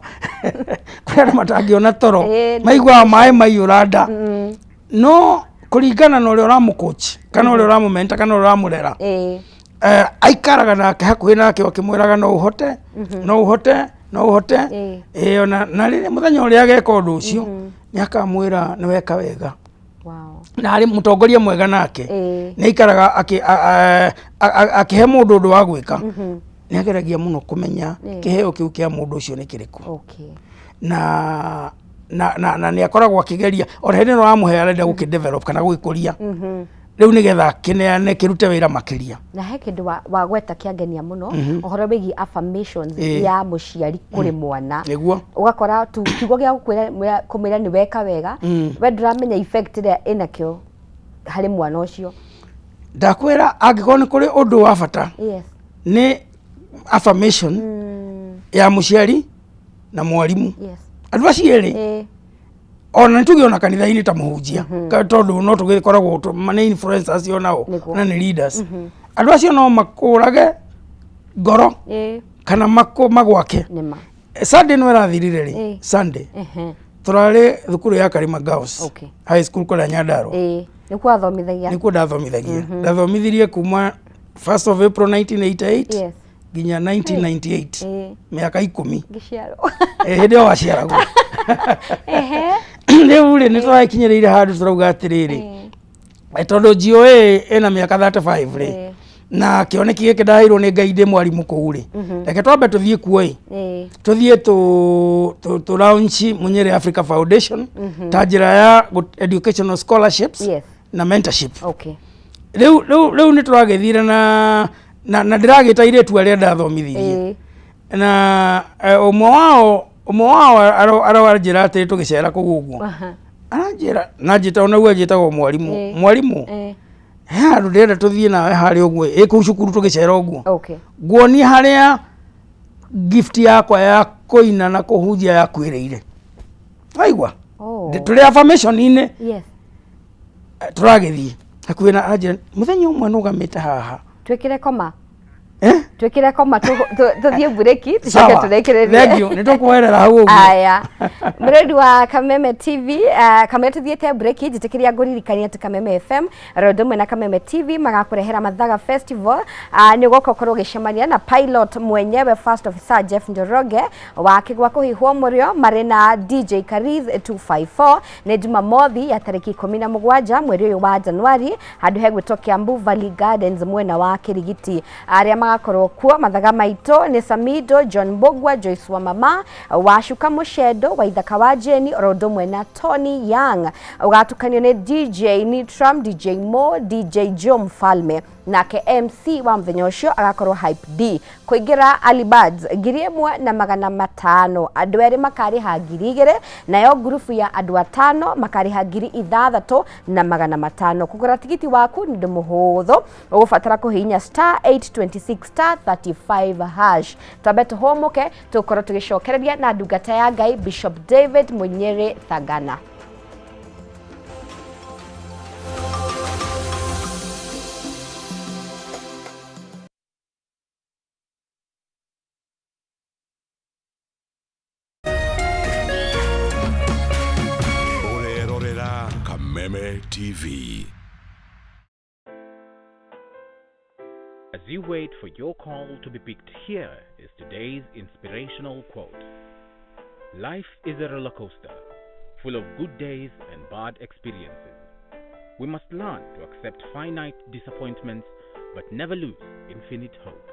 Kũrĩ andũ matangĩona toro, maiguaga maĩ maiyũra nda. No kũringana na ũrĩa ũramũcoach kana ũrĩa ũramũmenta kana ũrĩa ũramũrera, aikaraga nake hakuhĩ nake ũkĩmwĩraga no ũhote, no ũhote, no ũhote. Ona na rĩrĩa mũthenya ũrĩa ageka ũndũ ũcio, nĩ akamwĩra nĩ weka wega. Na arĩ mũtongoria mwega nake nĩ aikaraga akĩhe mũndũ ũndũ wa gwĩka, nĩ ageragia mũno kũmenya kĩheo kĩu kĩa mũndũ ũcio nĩ kĩrĩkũ. Na nĩ akoragwo akĩgeria ona hĩndĩ ĩno aramũhe arenda gũkĩ develop kana gũgĩkũria rĩu nĩgetha kĩneane kĩrute wĩra makĩria. Na he kĩndũ wagweta kĩangenia mũno, ũhoro wĩgiĩ affirmations ya mũciari kũrĩ mwana. Ũgakora tu kiugo gĩa gũkwĩra kũmwĩra nĩ weka wega, we ndũramenya effect ĩrĩa ĩnakĩo harĩ mwana ũcio. Ndakwĩra angĩkorwo nĩ kũrĩ ũndũ wa bata nĩ affirmation ya mũciari na mwarimũ. Andũ acio erĩ, ona nĩ tuge ona kanitha-inĩ ta mũhunjia, tondũ no tũgĩkoragwo nĩ influencers onao na nĩ leaders. Andũ acio no makũrage ngoro kana magwake. Nĩma. Sunday no ĩrathirire rĩ, Sunday tũrarĩ thukuru ya Karima Girls High School kũrĩa Nyandarua. Ĩĩ, nĩkuo athomithagia. Nĩkuo ndathomithagia. Ndathomithirie kuma 1st of April 1988 nginya 1998, mĩaka 10. Ngĩciarwo. Hĩndĩ ĩyo waciaragwo. Rĩu rĩ, nĩ tũrakinyĩrĩire handũ tũrauga atĩrĩrĩ, tondũ GOA ĩna mĩaka 35 rĩ, na kĩoneki gĩkĩ ndaheirwo nĩ Ngai ndĩ mwarimũ kũu rĩ, reke twambe tũthiĩ kuo ĩ, tũthiĩ tũ launch Munyere Africa Foundation ta njĩra ya educational scholarships na mentorship. Rĩu nĩ tũragĩthire na ndĩragĩta airĩtu arĩa ndathomithirie, na ũmwe wao aranjĩra atĩrĩ, tũgĩcera kũu ũguo, aranjĩra na njĩta ona guo anjĩtagwo mwarimũ. Mwarimũ, he handũ ndĩrenda tũthiĩ nawe harĩa ũguo ĩ kũu cukuru tũgĩcera ũguo, nguonie harĩa gift yakwa ya kũina na kũhunjia yakuĩrĩire. Waigua? Tũrĩ affirmation-inĩ. Tũragĩthiĩ hakuhĩ na anjĩra mũthenya ũmwe nũgamĩte haha. Twĩkĩre koma. Eh? Twĩkĩre koma, tũthiĩ mburĩki, tũcoke Sawa. tũrĩkĩrĩrie. Thank you. Nĩ tũkwoerera hau ũguo. Aya, mũrori wa Kameme TV, kameme tũthiĩte mburĩki, njĩtĩkĩria ngũririkania atĩ Kameme FM ro ũndũ ũmwe na Kameme TV magakũrehera Mathaga Festival. Nĩ ũgoka ũkorwo ũgĩcemania na pilot mwenyewe First Officer Jeff Njoroge wa Kĩgwa kũhihwo mũrĩo marĩ na DJ Kariz 254. Nĩ Jumamothi ya tarĩki 17 mweri ũyũ wa Januari, handũ hegwĩtwo Kiambu Valley Gardens mwena wa Kĩrigiti. Arĩa magakorwo kuo. Mathaga maitũ nĩ Samido, John Mbugua, Joyce wa Mama, Wacuka Mũcendo, Waithaka wa Jeni, oro ũndũ ũmwe na Tony Young. Ũgatukanio nĩ DJ Nitram, DJ Mo, DJ Joe Mfalme, nake MC wa mũthenya ũcio agakorwo Hype D. Kũingĩra Early Birds 1500, andũ erĩ makarĩha 2000, nayo ngurubu ya andũ atano makarĩha 6500. Kũgũra tigiti waku nĩ ũndũ mũhũthũ, ũgũbatara kũhihinya star 826 star 35 hash. Twambe tũhũmũke, tũgũkorwo tũgĩcokereria na ndungata ya Ngai Bishop David Munyiri Thagana. Ũrerorera Kameme TV. As you wait for your call to be picked, here is today's inspirational quote. Life is a roller coaster, full of good days and bad experiences. We must learn to accept finite disappointments, but never lose infinite hope.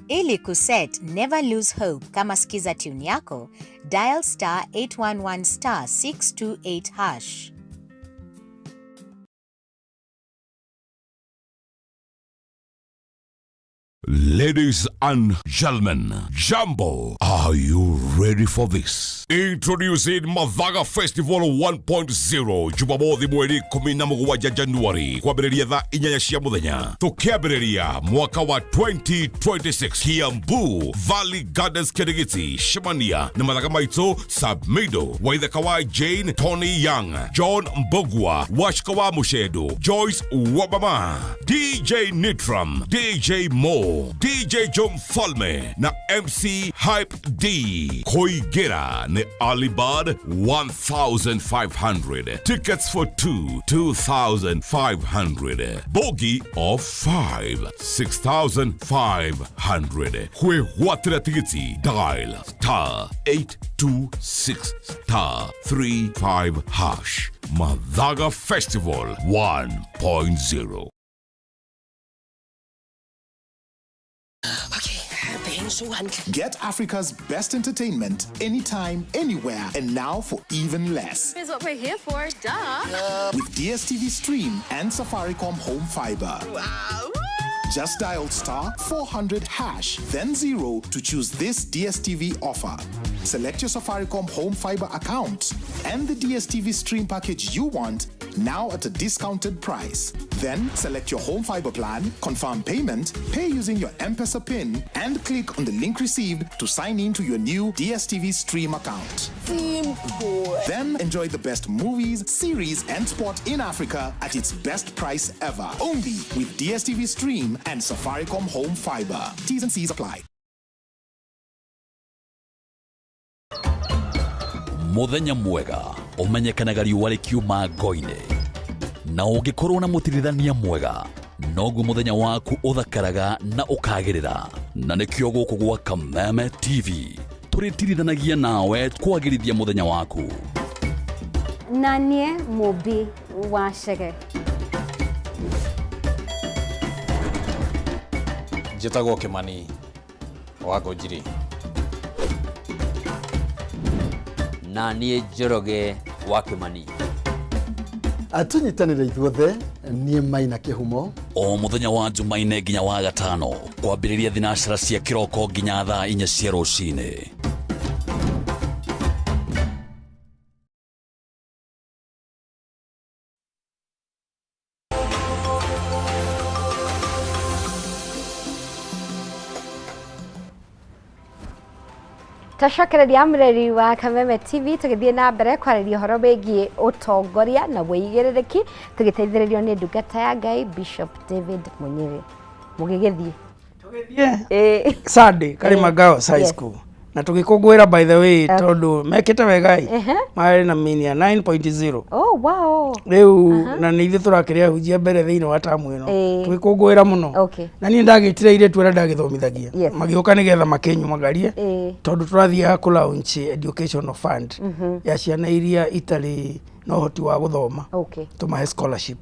Ili kuset Never Lose Hope kama skiza tune yako, dial star 811 star 628 hash. Ladies and gentlemen, Jambo, are you ready for this? Introducing Mathaga Festival 1.0 Jumamothi mweri 17 Januari kwambĩrĩria thaa 8 cia mũthenya, tũkĩambĩrĩria mwaka wa 2026 Kiambu Valley Gardens Kirigiti. Cemania na mathaga maitũ Sabmido, Waithaka wa Jane, Tony Young, John Mbugua, Washika wa Mushedo, Joyce Wabama, DJ Nitram, DJ Mo, DJ Joe Mfalme na MC Hype D. Koigera ni Alibad 1500. Tickets for 2 2500. Bogi of 5 6500. Kwĩgwatĩra tigiti dial star 826 star 35 hash. Mathaga Festival 1.0. Get Africa's best entertainment anytime, anywhere, and now for even less. Is what we're here for, duh. With DSTV Stream and Safaricom Home Fiber. Wow. Just dial star 400 hash, then 0 to choose this DSTV offer. Select your Safaricom Home Fiber account and the DSTV Stream package you want now at a discounted price. Then select your Home Fiber plan, confirm payment, pay using your M-Pesa PIN, and click on the link received to sign in to your new DSTV Stream account. Simple. Then enjoy the best movies, series, and sport in Africa at its best price ever. Only with DSTV Stream and Safaricom Home Fiber. T's and C's apply. Muthenya mwega ũmenyekanaga riũa rĩkiuma ngo-inĩ, na ũngĩkorwo na mũtirithania mwega noguo mũthenya waku ũthakaraga na ũkagĩrĩra. Na nĩkĩo gũkũ gwa Kameme TV tũrĩtirithanagia nawe kwagĩrithia mũthenya waku. Na niĩ Mũmbi wa Chege. Njĩtagwo Kĩmani wa Ngũnjiri. Na niĩ Njoroge wa Kĩmani. Tũnyitanĩre ithuothe, niĩ Maina Kĩhumo. O mũthenya wa Jumaine nginya wa gatano kwambĩrĩria thinacara cia kĩroko nginya thaa 4 cia rũcinĩ. Twacokereria mũreri wa Kameme TV, tũgĩthiĩ na mbere kwarĩria ũhoro wĩgiĩ ũtongoria na wĩigĩrĩrĩki, tũgĩteithĩrĩrio nĩ ndungata ya Ngai Bishop David Munyiri. Mũgĩgĩthiĩ Tũgĩthiĩ Sunday Karima Girls High School na tũgĩkũngũĩra, by the way, tondũ mekĩte wega ĩ, marĩ na mean ya 9.0. Oh wow. Rĩu na nĩ ithuĩ tũrakĩrĩ ahunjia mbere thĩinĩ wa tamu ĩno. Tũgĩkũngũĩra mũno. Na niĩ ndagĩtire airĩtu arĩa ndagĩthomithagia magĩũka nĩgetha makĩnyumagarie, tondũ tũrathiaga kũ launch educational fund ya ciana iria itarĩ na ũhoti wa gũthoma, tũmahe scholarship.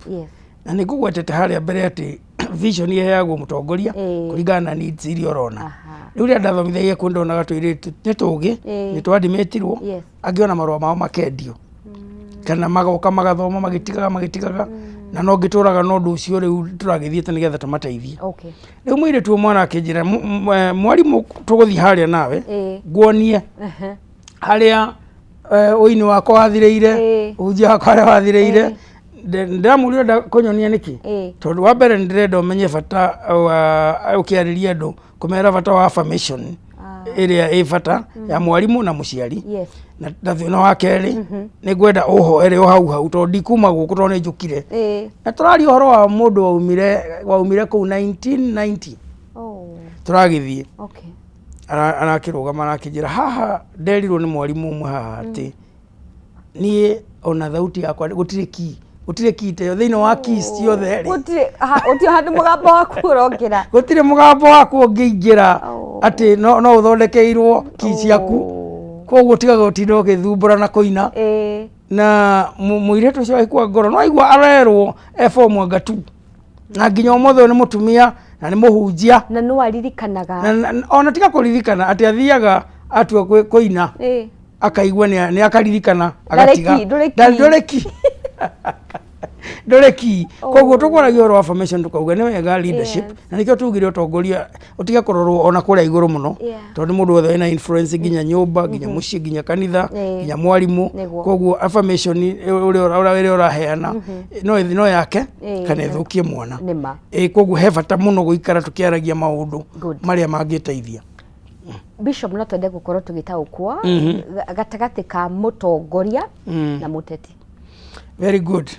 Na nĩ ngũgwetete harĩa mbere atĩ vision ĩheagwo mũtongoria kũringana na needs iria ũrona. Rĩu rĩrĩa ndathomithagia kũu ndonaga tũirĩtu nĩ tũgĩ, nĩ twadimĩtirwo, angĩ ona marũa mao makendio kana magoka magathoma magĩtigaga magĩtigaga, na no ngĩtũraga na ũndũ ũcio rĩu tũragĩthiĩte nĩgetha tũmateithie. Rĩu mũirĩtu ũmwe arakĩnjĩra, "Mwarimũ, tũgũthiĩ harĩa nawe nguonie harĩa ũini wakwa wathirĩire, ũhunjia wakwa harĩa wathirĩire." Ndĩramũria, "Ũrenda kũnyonia nĩkĩ?" "Tondũ wa mbere nĩ ndĩrenda ũmenye bata wa ũkĩarĩria andũ, kũmera bata wa affirmation ĩrĩa ĩ bata ya mwarimũ na mũciari. Na thĩna wa kerĩ nĩ ngwenda ũhoere o hau hau tondũ ndikuma gũkũ tondũ nĩ njũkire." Na tũraria ũhoro wa mũndũ waumire kũu 1990. Tũragĩthiĩ, arakĩrũgama arakĩnjĩra, "Haha nderirwo nĩ mwarimũ ũmwe haha atĩ niĩ ona thauti yakwa gũtirĩ key, gũtirĩ key ta ĩyo thĩinĩ wa keys ciothe rĩ." Gũtirĩ gũtirĩ handũ mũgambo waku ũrongera. Gũtirĩ mũgambo waku ũngĩingĩra, atĩ no ũthondekeirwo key ciaku, koguo tigaga ũtinda ũgĩthumbũra na kũina. Na mũirĩtu ũcio agĩkua ngoro, no aigua arerwo e form anga tu, na nginya ũmũthĩ ũyũ nĩ mũtumia na nĩ mũhunjia. Na no aririkanaga. Ona tiga kũririkana, atĩ athiaga atua kũina, akaigua nĩ akaririkana agatiga. Ndũrĩ Ndũrĩ key, ndũrĩ key. Koguo tũkwaragia ũhoro wa formation, tũkauga nĩ wega leadership, na nĩkĩo tugire ũtongoria ũtige kũrorwo ona kũrĩa igũrũ mũno, tondũ nĩ mũndũ wothe wĩna influence, nginya nyũmba, nginya mũciĩ, nginya kanitha, nginya mwarimũ. Koguo affirmation ũrĩa ũraheana no yake kana ĩthũkie mwana. Nĩma. Koguo he bata mũno gũikara tũkĩaragia maũndũ marĩa mangĩteithia. Bishop, no twende gũkorwo tũgĩtaũkwo gatagatĩ ka mũtongoria na mũteti. Very good.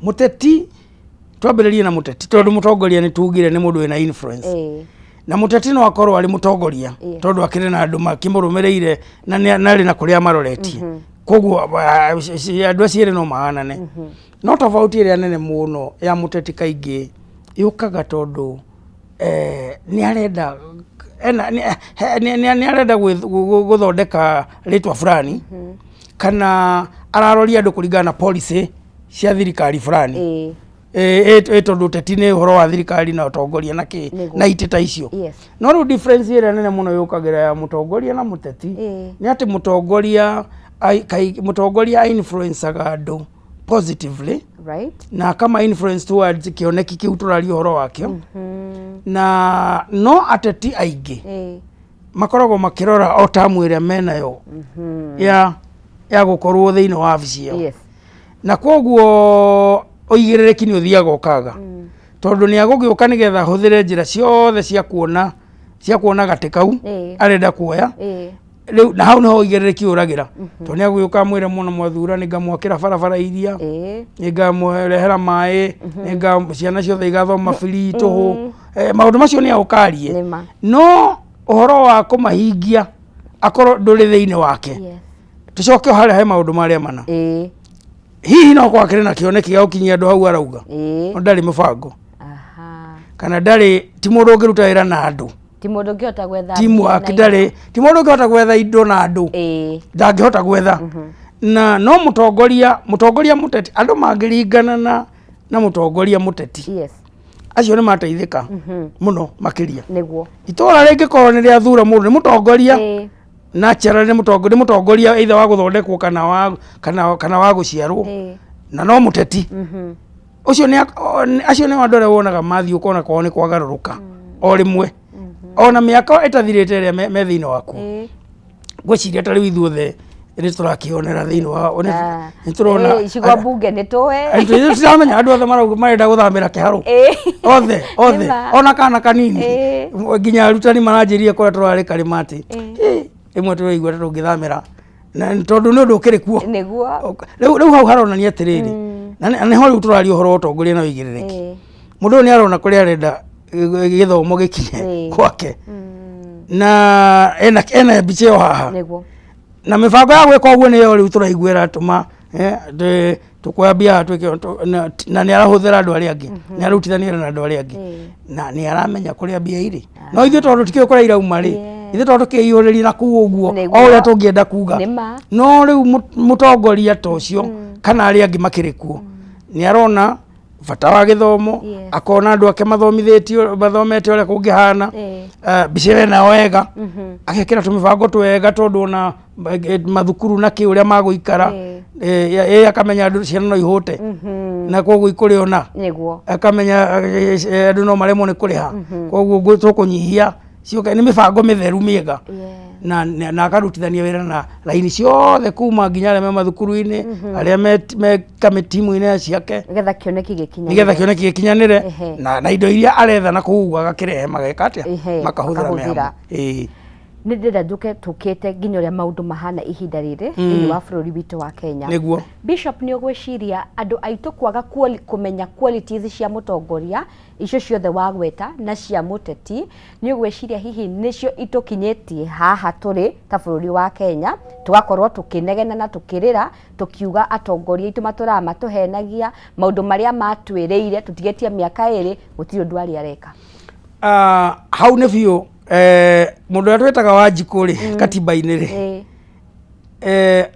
Mũteti, twambĩrĩrie na mũteti, tondũ mũtongoria nĩ tugire nĩ mũndũ wĩna influence. Na mũteti no akorwo arĩ mũtongoria tondũ akĩrĩ na andũ makĩmũrũmĩrĩire na arĩ na kũrĩa maroretie. Koguo andũ acio erĩ no mahanane, no tofauti ĩrĩa nene mũno ya mũteti kaingĩ yũkaga tondũ nĩ arenda ena nĩ arenda gũthondeka rĩtwa fulani, kana araroria andũ kũringana na policy cia thirikari fulani. Ĩ tondũ ũteti nĩ ũhoro wa thirikari na ũtongoria na kĩ na itĩ ta icio. No rĩu difference ĩrĩa nene mũno yũkagĩra ya mũtongoria na mũteti nĩ atĩ mũtongoria influencaga andũ positively na akama influence towards kĩoneki kĩu tũraria ũhoro wakĩo, na no ateti aingĩ makoragwo makĩrora o tamu ĩrĩa menayo ya gũkorwo thĩinĩ wa wabici ĩyo. Na koguo ũigĩrĩrĩki nĩ ũthiaga ũkaga, tondũ nĩ agũgĩũka nĩgetha ahũthĩre njĩra ciothe cia kuona gatĩ kau arenda kuoya. Rĩu na hau nĩho ũigĩrĩrĩki ũragĩra, tondũ nĩ agũgĩũka amwĩre mũno, "Mwathura nĩ ngamwakĩra barabara iria, nĩ ngamũrehera maĩ, nĩ nga ciana ciothe igathoma free tũhũ." Maũndũ macio nĩ agũkarie, Nĩma. no ũhoro wa kũmahingia akorwo ndũrĩ thĩinĩ wake. Tũcoke o harĩa he maũndũ marĩa mana, hihi no kwakĩrĩ na kĩoneki gĩa gũkinyia andũ hau arauga, no ndarĩ mũbango, kana ndarĩ, ti mũndũ ũngĩruta wĩra na andũ. Ti mũndũ ũngĩhota gwetha Teamwork mbia na ndarĩ, ti mũndũ ũngĩhota gwetha indo na andũ. Ndangĩhota gwetha. Na no mũtongoria mũteti, andũ mangĩringana na mũtongoria mũteti, acio nĩ mateithĩka mũno makĩria. Itũra rĩngĩkorwo nĩ rĩathura mũndũ nĩ mũtongoria natural, nĩ mũtongoria either wa gũthondekwo kana wa gũciarwo, na no mũteti ũcio nĩ acio nĩ andũ arĩa wonaga mathiĩ ũkona kwao nĩ kwagarũrũka o rĩmwe, ona mĩaka ĩtathirĩte ĩrĩa me thĩinĩ waku. Ngwĩciria ta rĩu ithuothe nĩ tũrakĩonera thĩinĩ wa nĩ tũrona. Icigo mbunge nĩ tũĩ. Tũramenya andũ othe marauga marenda gũthamĩra kĩharũ, othe othe, ona kana kanini, nginya arutani maranjĩrire kũrĩa tũrarĩ karĩma atĩ rĩmwe tũraigua ta tũngĩthamĩra, na tondũ nĩ ũndũ ũkĩrĩ kuo. Rĩu hau haronania atĩrĩrĩ, na nĩho rĩu tũraria ũhoro wa ũtongoria na ũigĩrĩrĩki. Mũndũ ũyũ nĩ arona kũrĩa arenda gĩthomo gĩkinye gwake, na ena mbica ĩyo haha, na mĩbango ya gwĩka ũguo nĩyo rĩu tũraigua ĩratũma tũkuoya mbia twĩke na nĩ arahũthĩra andũ arĩa angĩ, nĩ ararutithania wĩra na andũ arĩa angĩ, na nĩ aramenya kũrĩa mbia irĩ. No ithuĩ tondũ tikĩũĩ kũrĩa irauma rĩ, ithuĩ tondũ tũkĩiyũrĩria na kũu ũguo o ũrĩa tũngĩenda kuga. No rĩu mũtongoria ta ũcio kana arĩa angĩ makĩrĩ kuo nĩ arona Bata wa gĩthomo. Akona andũ ake mathomithĩtio, mathomete ũrĩa kũngĩhana. Mbica ĩyo ĩnayo wega, agekĩra tũmĩbango twega, tondũ ona mathukuru na kĩ ũrĩa magũikara. Akamenya andũ, ciana no ihũte na koguo ikũrĩ ona akamenya andũ no maremwo nĩ kũrĩha, koguo tũkũnyihia ciũke. Nĩ mĩbango mĩtheru mĩega na akarutithania wĩra na raini ciothe, kuma nginya arĩa me mathukuru-inĩ, arĩa me kamĩtimu-inĩ ciake, nĩgetha kĩoneki gĩkinyanĩre. Nĩgetha kĩoneki gĩkinyanĩre. Na indo iria aretha na kũu ũguo agakĩrehe, mageka atĩa? Makahũthĩra me makahũthĩra. hamwe. Ĩĩ. Nĩ ndĩrenda njũke tũkĩte nginya ũrĩa maũndũ mahana ihinda rĩrĩ thĩinĩ wa bũrũri witũ wa Kenya. Bishop, nĩ ũgwĩciria andũ aitũ kwaga kũmenya qualities cia mũtongoria icio ciothe wagweta na cia mũteti, nĩ ũgwĩciria hihi nĩcio itũkinyĩtie haha tũrĩ ta bũrũri wa Kenya, tũgakorwo tũkĩnegena na tũkĩrĩra tũkiuga atongoria aitũ matũraga matũhenagia maũndũ marĩa matwĩrĩire, tũtigĩtie mĩaka 2 gũtirĩ ũndũ arĩa areka? Ah, hau nĩ biũ. Mũndũ ũrĩa twĩtaga Wanjikũ rĩ, katiba-inĩ rĩ,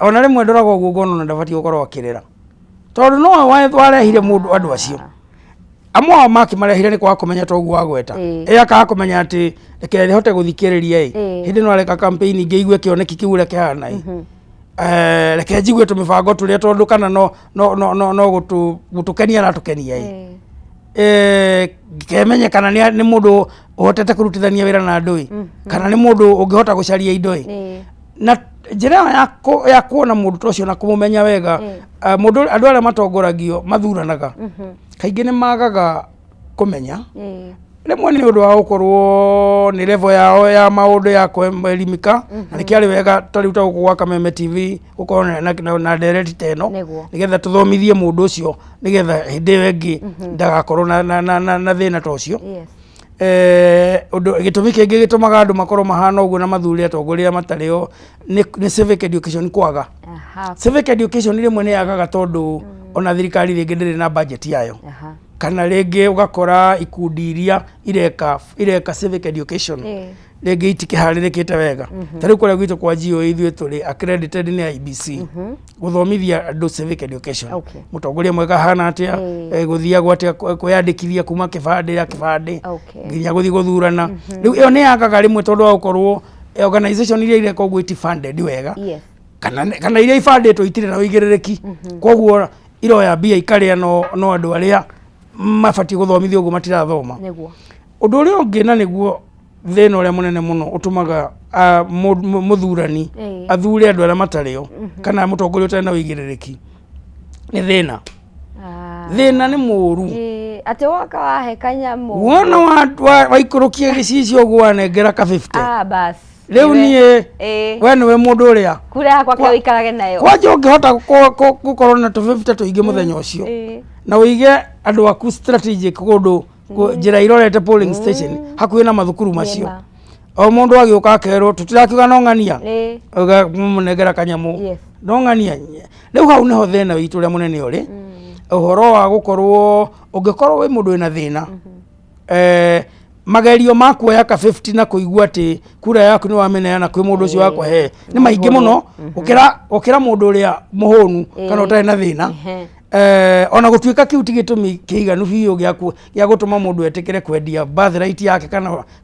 ona rĩmwe ndoraga ũguo ngona ona ndabatiĩ gũkorwo akĩrĩra, tondũ no warehire mũndũ, andũ acio amwe ao makĩmarehire nĩ kwaga kũmenya toguo wagweta. Akaga kũmenya atĩ reke hote gũthikĩrĩria ĩ hĩndĩ ĩno areka campaign, ngĩigue kĩoneki kĩu ũrĩa kĩhana ĩ. Reke njigue tũmĩbango tũrĩa, tondũ kana no gũtũkenia aratũkenia ĩ. Kemenye kana nĩ mũndũ ũhotete kũrutithania wĩra na andũ ĩ, kana nĩ mũndũ ũngĩhota gũcaria indo ĩ. Na njĩra ĩyo ya kuona mũndũ ta ũcio na kũmũmenya wega, mũndũ, andũ arĩa matongoragio mathuranaga kaingĩ nĩ magaga kũmenya. Rĩmwe nĩ ũndũ wa gũkorwo nĩ level yao ya maũndũ ya kwelimika, na nĩkĩarĩ wega ta rĩu ta gũkũ gwa Kameme TV gũkorwo na ndereti ta ĩno, nĩgetha tũthomithie mũndũ ũcio, nĩgetha hĩndĩ ĩyo ĩngĩ ndagakorwo na thĩna ta ũcio. Ũndũ gĩtũmi kĩngĩ gĩtũmaga andũ makorwo mahana ũguo na mathure atongoria matarĩ o nĩ civic education kwaga. Civic education rĩmwe nĩ yagaga tondũ ona thirikari rĩngĩ ndĩrĩ na budget yayo, kana rĩngĩ ũgakora ikundi iria ireka civic education rĩngĩ itikĩharĩrĩkĩte wega. Ta rĩu kũrĩa gwitũ kwa GO, ithuĩ tũrĩ accredited nĩ IEBC gũthomithia andũ civic education. Mũtongoria mwega ahana atĩa, gũthiagwo atĩa kwĩyandĩkithia kuma kĩbandĩ ya kĩbandĩ nginya gũthiĩ gũthurana. Rĩu ĩyo nĩ yagaga rĩmwe tondũ wa gũkorwo organization iria ireka ũguo iti funded wega, kana iria ibandĩtwo itirĩ na ũigĩrĩrĩki, koguo iroya mbia ikarĩa, no andũ arĩa mabatiĩ gũthomithio ũguo matirathoma. Ũndũ ũrĩa ũngĩ, na nĩguo thĩna ũrĩa mũnene mũno ũtũmaga mũthurani athure andũ arĩa matarĩ o kana mũtongoria ũtarĩ na ũigĩrĩrĩki, nĩ thĩna. Thĩna nĩ mũũru. Atĩ woka wahe kanyamũ. Wona waikũrũkia gĩcicio ũguo wanengera ka 50. Ah, bas. Rĩu niĩ we nĩwe mũndũ ũrĩa kura yakwa ke ũikarage nayo. Kwanja ũngĩhota gũkorwo na tũ 50 tũingĩ mũthenya ũcio na ũige andũ aku strategic kũndũ njĩra irorete polling station hakuhĩ na mathukuru macio, o mũndũ agĩũka akerwo tũtirakiuga no ng'ania ũkamũnengera kanyamũ. No ng'ania. Rĩu hau nĩho thĩna witũ ũrĩa mũnene ũrĩ, ũhoro wa gũkorwo ũngĩkorwo wĩ mũndũ wĩna thĩna, magerio ma kuoya ka 50 na kũigua atĩ kura yaku nĩ wamĩneana kwĩ mũndũ ũcio wakũhe nĩ maingĩ mũno gũkĩra mũndũ ũrĩa mũhũnu kana ũtarĩ na thĩna. Ona gũtuĩka kĩu ti gĩtũmi kĩiganu biũ gĩa gũtũma mũndũ etĩkĩre kwendia birthright yake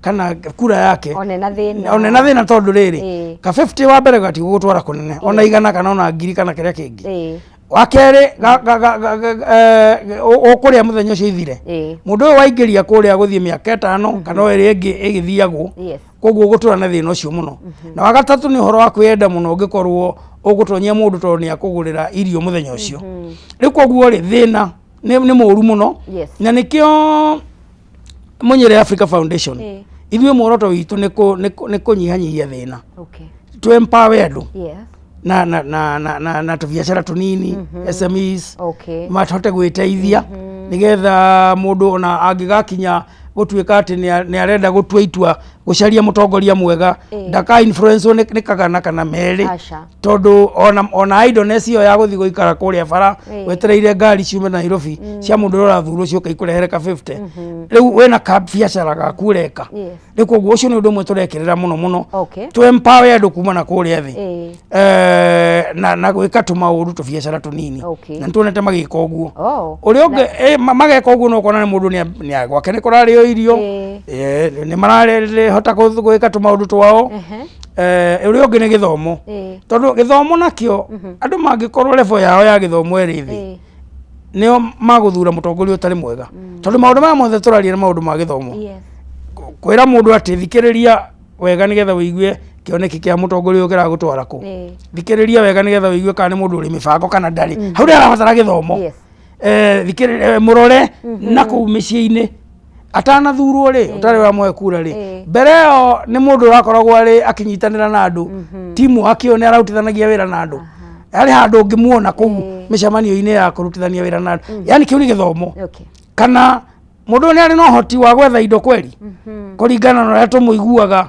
kana kura yake one na thĩna. One na thĩna, tondũ rĩrĩ, ka 50 wa mbere gatigũgũtwara kũnene, ona igana kana ona ngiri kana kĩrĩa kĩngĩ. Wa kerĩ, ũkũrĩa mũthenya ũcio ithire. Mũndũ ũyũ waingĩria kũrĩa gũthiĩ mĩaka 5 kana o ĩrĩa ĩngĩ ĩgĩthiagwo. Koguo ũgũtũra na thĩna ũcio mũno. Na wa gatatũ nĩ ũhoro wa kwĩyenda mũno, ũngĩkorwo ũgũtonyia mũndũ tondũ nĩ akũgũrĩra irio mũthenya ũcio. Rĩu koguo rĩ, thĩna nĩ mũũru mũno. Na nĩkĩo Munyere Africa Foundation, ithuĩ muoroto witũ nĩ kũnyihanyihia thĩna, to empower andũ na tũbiacara tũnini, SMEs, mahote gwĩteithia, nĩgetha mũndũ ona angĩgakinya gũtuĩka atĩ nĩ arenda gũtua itua. Gũcaria mũtongoria mwega ndaka influence nĩ kagana kana merĩ. Aca. Tondũ ona idleness ĩyo ya gũthiĩ gũikara kũrĩa bara wetereire ngari ciume Nairobi cia mũndũ ũrĩa ũrathurwo ciũke ikũrehere ka 50, rĩu wĩna ka biacara gaku ũreka. Rĩu koguo ũcio nĩ ũndũ ũmwe tũrekĩrĩra mũno mũno, tũ empower andũ kuma na kũrĩa thĩ na gwĩka tũmaũndũ tũbiacara tũnini. Na nĩtuonete magĩka ũguo. Ũrĩa ũngĩ mageka ũguo no ũkona nĩ mũndũ nĩ gwake nĩ kũrarĩo irio, nĩ marahota gwĩka tũmaũndũ twao. Ũrĩa ũngĩ nĩ gĩthomo, tondũ gĩthomo nakĩo andũ mangĩkorwo level yao ya gĩthomo ĩrĩ thĩ, nĩo magũthura mũtongoria ũtarĩ mwega, tondũ maũndũ maya mothe tũraria nĩ maũndũ ma gĩthomo. Kwĩra mũndũ atĩ thikĩrĩria wega nĩgetha ũigue kĩoneki kĩa mũtongoria ũyũ kĩragũtwara kũ, thikĩrĩria wega nĩgetha ũigue kana nĩ mũndũ ũrĩ mĩbango kana ndarĩ, hau nĩ arabatara gĩthomo. Thikĩrĩria, mũrore na kũu mĩciĩ-inĩ atanathurwo rĩ, ũtarĩ wamũhe kura rĩ, mbere ĩyo nĩ mũndũ ũrakoragwo arĩ akĩnyitanĩra na andũ, timu akĩo nĩ ararutithanagia wĩra na andũ, harĩ handũ ũngĩmuona kũu mĩcemanio-inĩ ya kũrutithania wĩra na andũ, yani kĩu nĩ gĩthomo. Kana mũndũ ũyũ nĩ arĩ na ũhoti wa gwetha indo kweri kũringana na ũrĩa tũmũiguaga,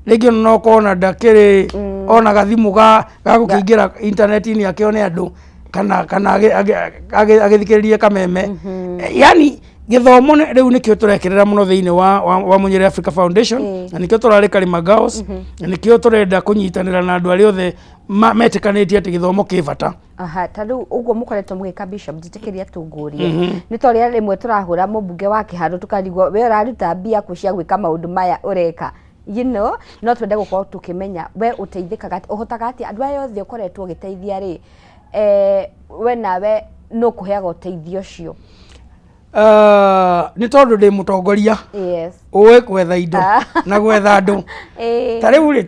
rĩngĩ ona no ũkona ndakĩrĩ ona gathimũ ga gũkĩingĩra intaneti-inĩ akĩone andũ kana agĩthikĩrĩrie kameme. Yani gĩthomo rĩu nĩkĩo tũrekĩrĩra mũno thĩinĩ wa Munyere Africa Foundation, na nĩkĩo tũrarĩ Karima Girls, na nĩkĩo tũrenda kũnyitanĩra na andũ arĩa othe metĩkanĩtie atĩ gĩthomo kĩ bata. Aha, ta rĩu ũguo mũkoretwo mũgĩka, Bishop, njĩtĩkĩria tũngũrie, nĩ ta ũrĩa rĩmwe tũrahũra mũmbunge wa kĩharo tũkarigwo we ũraruta mbia kũ cia gwĩka maũndũ maya ũreka, no twende gũkorwo tũkĩmenya we ũteithĩkaga atĩa, ũhotaga atĩa andũ aya othe ũkoretwo ũgĩteithia rĩ, we nawe nũ kũheaga ũteithio ũcio? Nĩ tondũ ndĩ mũtongoria ũĩ gwetha indo na gwetha andũ. Ta rĩu rĩ,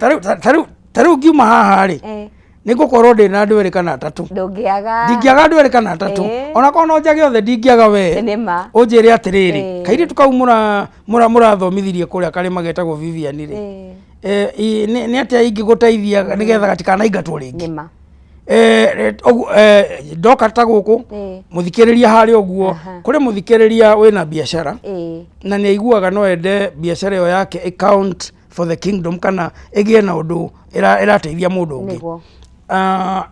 ta rĩu ngiuma haha rĩ, nĩ ngũkorwo ndĩ na andũ erĩ kana atatũ. Ndũngĩaga. Ndingĩaga andũ erĩ kana atatũ. Ona korwo no njage othe, ndingĩaga we Nĩ ma. Ũnjĩre atĩrĩrĩ, kairĩtu kau mũrathomithirie kũrĩa karĩma getagwo Vivian rĩ, nĩ atĩa ingĩgũteithia nĩgetha gatikanaingatwo rĩngĩ? Nĩ ma. Ũguo, ndoka ta gũkũ, mũthikĩrĩria harĩa ũguo, kũrĩ mũthikĩrĩria wĩna biacara na nĩ aiguaga no ende biacara ĩyo yake account for the kingdom kana ĩgĩe na ũndũ ĩrateithia mũndũ ũngĩ. Ah,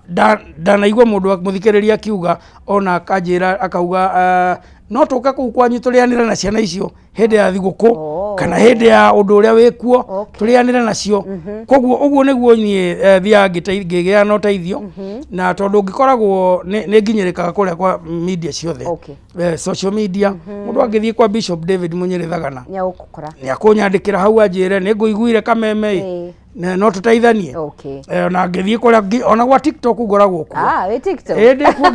ndanaigua mũndũ mũthikĩrĩria akiuga ona akanjĩra akauga, no tũke kũu kwanyu tũrĩanĩre na ciana icio hĩndĩ ya thigũkũ kana hĩndĩ ya ũndũ ũrĩa wĩkuo, tũrĩanĩre nacio. Koguo ũguo nĩguo niĩ thiaga ngĩgĩa na ũteithio, na tondũ ngĩkoragwo nĩ nginyĩrĩkaga kũrĩa kwa media ciothe, social media, mũndũ angĩthiĩ kwa Bishop David Munyĩrĩ Thagana Nĩ agũkũkora. Nĩ akũnyandĩkĩra hau anjĩre nĩ ngũiguire kameme ĩ, na no tũteithanie. Ona ngĩthiĩ kũrĩa ona gwa TikTok ngoragwo kuo. Ah, wĩ TikTok? Ĩ, ndĩ kuo,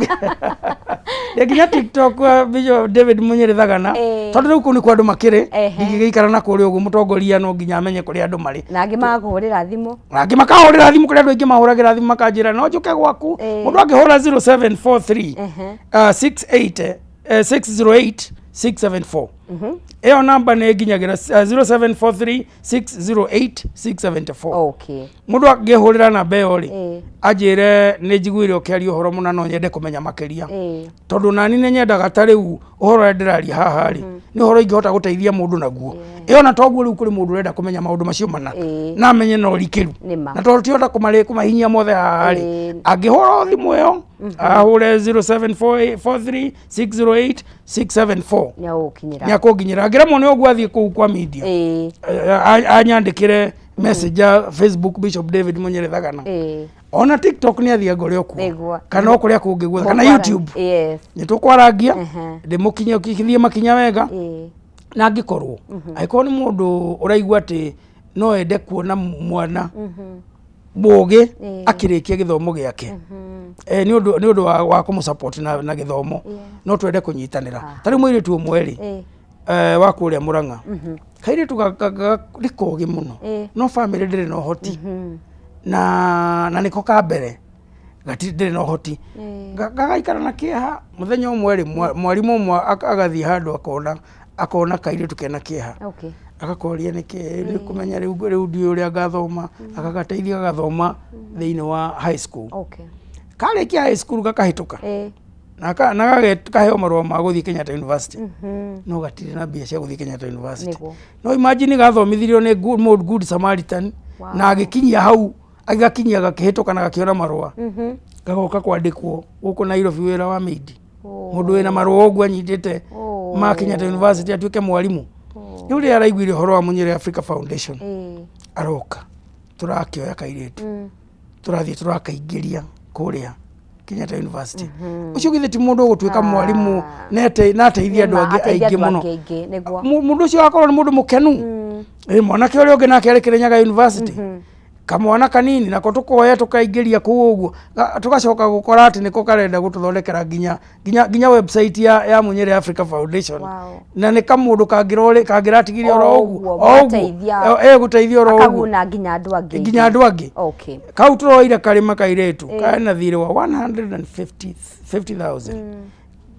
ndĩ nginya TikTok, Bishop David Munyĩrĩ Thagana, tondũ rĩu kũu nĩkuo andũ makĩrĩ. Ndingĩgĩikara na kũrĩa ũguo, mũtongoria no nginya amenye kũrĩa andũ marĩ. Na angĩ magakũhũrĩra thimũ. Na angĩ makahũrĩra thimũ, kũrĩa andũ aingĩ mahũragĩra thimũ makanjĩra no njũke gwaku. Mũndũ angĩhũra 0743 68 608 674, ĩyo namba nĩ nginyagĩra, 0743 608 674. Mũndũ angĩhũrĩra namba ĩyo rĩ, anjĩre nĩ njiguire ũkĩaria ũhoro mũna, no nyende kũmenya makĩria, tondũ nani nĩ nyendaga ta rĩu ũhoro ũrĩa ndĩraria haha rĩ, nĩ ũhoro ingĩhota gũteithia mũndũ naguo. Ĩyo na toguo rĩu kũrĩ mũndũ ũrenda kũmenya maũndũ macio mana na amenye na ũrikĩru, Nĩ ma. na tondũ tihota kũmahinyia mothe haha rĩ, angĩhũra thimũ ĩyo, ahũre 0743 608 674, Nĩ agũgũkinyĩra. Nĩ akũnginyĩra. Angĩremwo nĩ ũguo, athiĩ kũu kwa media, anyandĩkĩre message ya Facebook, Bishop David Munyere Thagana. Ona TikTok nĩ athiĩ ngore okuo kana o kũrĩa kũngĩ guothe, kana YouTube, nĩ tũkwarangia ndĩmũkinyie makinya wega. Na angĩkorwo nĩ mũndũ ũraigua atĩ no ende kuona mwana mũgĩ akĩrĩkia gĩthomo gĩake, nĩ ũndũ wa kũmũ-support na gĩthomo, no twende kũnyitanĩra. Ta rĩu mũirĩtu ũmwe rĩ, wa kũrĩa Mũrang'a, kairĩtu nĩ kogĩ mũno, no bamĩrĩ ndĩrĩ na ũhoti, na nĩko ka mbere gati ndĩrĩ na ũhoti. Gagaikara na kĩeha. Mũthenya ũmwe rĩ, mwarimũ ũmwe agathiĩ handũ akona kairĩtu kena kĩeha, agakoria nĩkĩ, nĩ kũmenya rĩu ndiũĩ ũrĩa ngathoma. Agagateithia gagathoma thĩinĩ wa high school. Karĩkia high school gakahĩtũka. Na na kaheo marũa ma gũthiĩ Kenyatta University, no gatirĩ na mbia cia gũthiĩ Kenyatta University. No imagine gathomithirio nĩ good Samaritan na agĩkinyia hau, agĩgakinyia gakĩhĩtũka na gakĩona marũa, gagoka kwandĩkwo gũkũ Nairobi wĩra wa maid. Mũndũ wĩna marũa ũguo anyitĩte ma Kenyatta University atuĩke mwarimũ. Rĩu rĩrĩa araiguire ũhoro wa Munyere Africa Foundation, aroka, tũrakĩoya kairĩtu, tũrathiĩ tũrakaingĩria kũrĩa Kenyatta University. Ũcio githĩ ti mũndũ ũgũtuĩka mwarimũ na na ateithie andũ angĩ Ateithie aingĩ andũ mũno? angĩ aingĩ, nĩguo. Mũndũ ũcio akorwo nĩ mũndũ mũkenu. Ĩ, mwanake ũrĩa ũngĩ nake arĩ Kirinyaga University, kamwana kanini nako tũkoya tũkaingĩria kũu ũguo. Tũgacoka gũkora atĩ nĩko karenda gũtũthondekera nginya website ya Munyere Africa Foundation. Na nĩ kamũndũ kangĩratigire oro O ũguo ũguo, o ũguo. gũteithia. Eh, gũteithia oro ũguo. Akaguna nginya andũ angĩ. Nginya andũ angĩ. Kau tũroire karĩma kairĩtu kena thirĩ wa 150,000,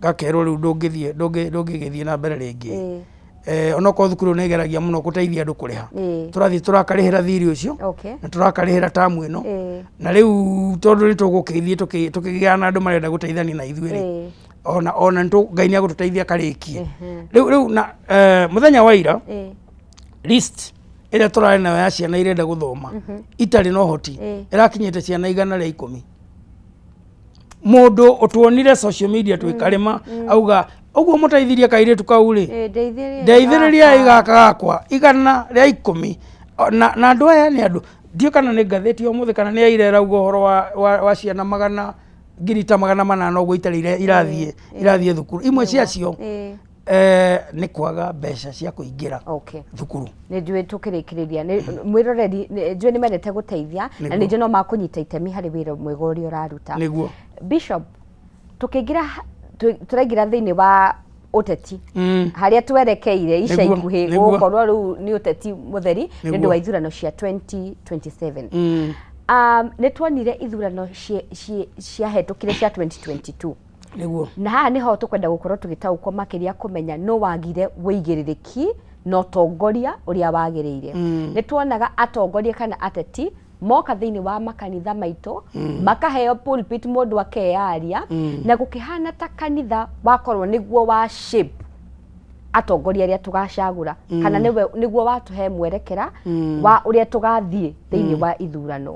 gakerwo rĩu ndũngĩthiĩ, ndũngĩgĩthiĩ na mbere rĩngĩ. Onokorwo thukuru nĩ ĩgeragia mũno gũteithia andũ kũrĩha, tũrathiĩ tũrakarĩhĩra thirĩ ũcio na tũrakarĩhĩra tamu ĩno. Na rĩu tondũ nĩ tũgũkĩthiĩ tũkĩgĩaga na andũ marenda gũteithania na ithuĩ rĩ, ona Ngai nĩ agũtũteithia karĩkie rĩu na mũthenya wa ira, list ĩrĩa tũrarĩ nayo ya ciana irenda gũthoma itarĩ na ũhoti ĩrakinyĩte ciana 110. Mũndũ ũtuonire social media twĩkarĩma auga ũguo mũteithirie kairĩtu kau rĩ, Ndeithĩrĩria. Ndeithĩrĩria gaka gakwa 110. Na andũ aya nĩ andũ ndiũ kana nĩ ngathĩti ya ũmũthĩ kana nĩ ya ira ĩrauga ũhoro wa ciana magana ngiri ta 800 ũguo itarĩ irathiĩ thukuru, imwe ciacio nĩ kwaga mbeca cia kũingĩra thukuru. Nĩ njũĩ tũkĩrĩkĩrĩria, mwĩroreri, njũĩ nĩ mendete gũteithia na nĩ njũĩ no makũnyita itemi harĩ wĩra mwega ũrĩa ũraruta. Nĩguo. Bishop, tũkĩingĩra tũraingĩra thĩinĩ wa ũteti harĩa twerekeire ica ikuhĩ, gũkorwo rĩu nĩ ũteti mũtheri nĩ ũndũ wa ithurano cia 2027. Nĩ tuonire ithurano ciahĩtũkire cia 2022. Na haha nĩho tũkwenda gũkorwo tũgĩtaũkwo makĩria kũmenya nũ wagire wũigĩrĩrĩki na ũtongoria ũrĩa wagĩrĩire. Nĩ tuonaga atongoria kana ateti moka thĩinĩ wa makanitha maitũ, makaheo pulpit, mũndũ akeyaria, na gũkĩhana ta kanitha wakorwo nĩguo wa shape atongoria arĩa tũgacagũra, kana nĩguo watũhe mwerekera wa ũrĩa tũgathiĩ thĩinĩ wa ithurano.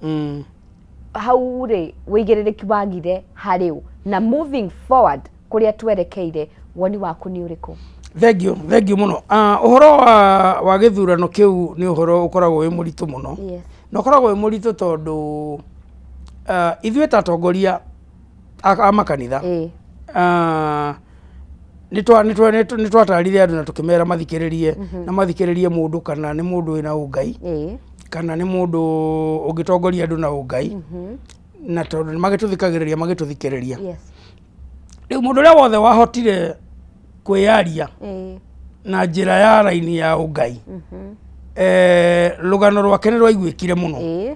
Hau rĩ, wũigĩrĩrĩki wagire harĩ ũ? Na moving forward kũrĩa twerekeire, woni waku nĩ ũrĩkũ? Thank you, thank you mũno. Ũhoro wa gĩthurano kĩu nĩ ũhoro ũkoragwo wĩ mũritũ mũno. Na ũkoragwo wĩ mũritũ tondũ ithuĩ ta atongoria a makanitha, nĩ twatarire andũ na tũkĩmera mathikĩrĩrie na mathikĩrĩrie mũndũ kana nĩ mũndũ wĩna ũngai kana nĩ mũndũ ũngĩtongoria andũ na ũngai, na tondũ nĩ magĩtũthikagĩrĩria magĩtũthikĩrĩria. Rĩu mũndũ ũrĩa wothe wahotire kwĩyaria na njĩra ya raini ya ũngai, rũgano rwake nĩ rwaiguĩkire mũno.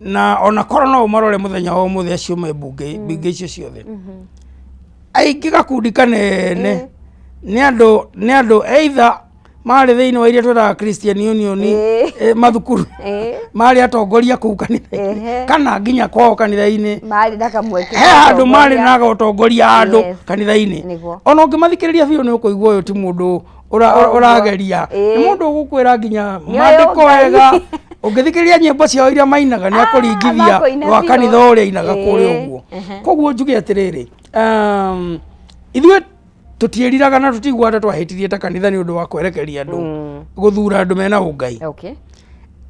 Na ona korwo no ũmarore mũthenya wa ũmũthĩ, acio me mbunge icio ciothe aingĩ, gakundi kanene nĩ andũ either marĩ thĩinĩ wa iria twĩtaga Christian Union, mathukuru, marĩ atongoria kũu kanitha-inĩ kana nginya kwao kanitha-inĩ marĩ na kamweke he handũ marĩ ũtongoria. na ũtongoria handũ kanitha-inĩ. Ona ũngĩmathikĩrĩria biũ nĩ ũkũigua ũyũ ti mũndũ ũrageria, nĩ mũndũ ũgũkwĩra nginya Nĩoĩ maandĩko Ngai. wega. Ũngĩthikĩrĩria nyĩmbo ciao iria mainaga nĩ akũringithia makũina rwa biũ. kanitha ũrĩa ainaga kũrĩa ũguo. Koguo njuge atĩrĩrĩ, ithuĩ tũtiĩriraga na tũtiguaga ta twahĩtirie ta kanitha nĩ ũndũ wa kwerekeria andũ gũthura andũ mena ũngai.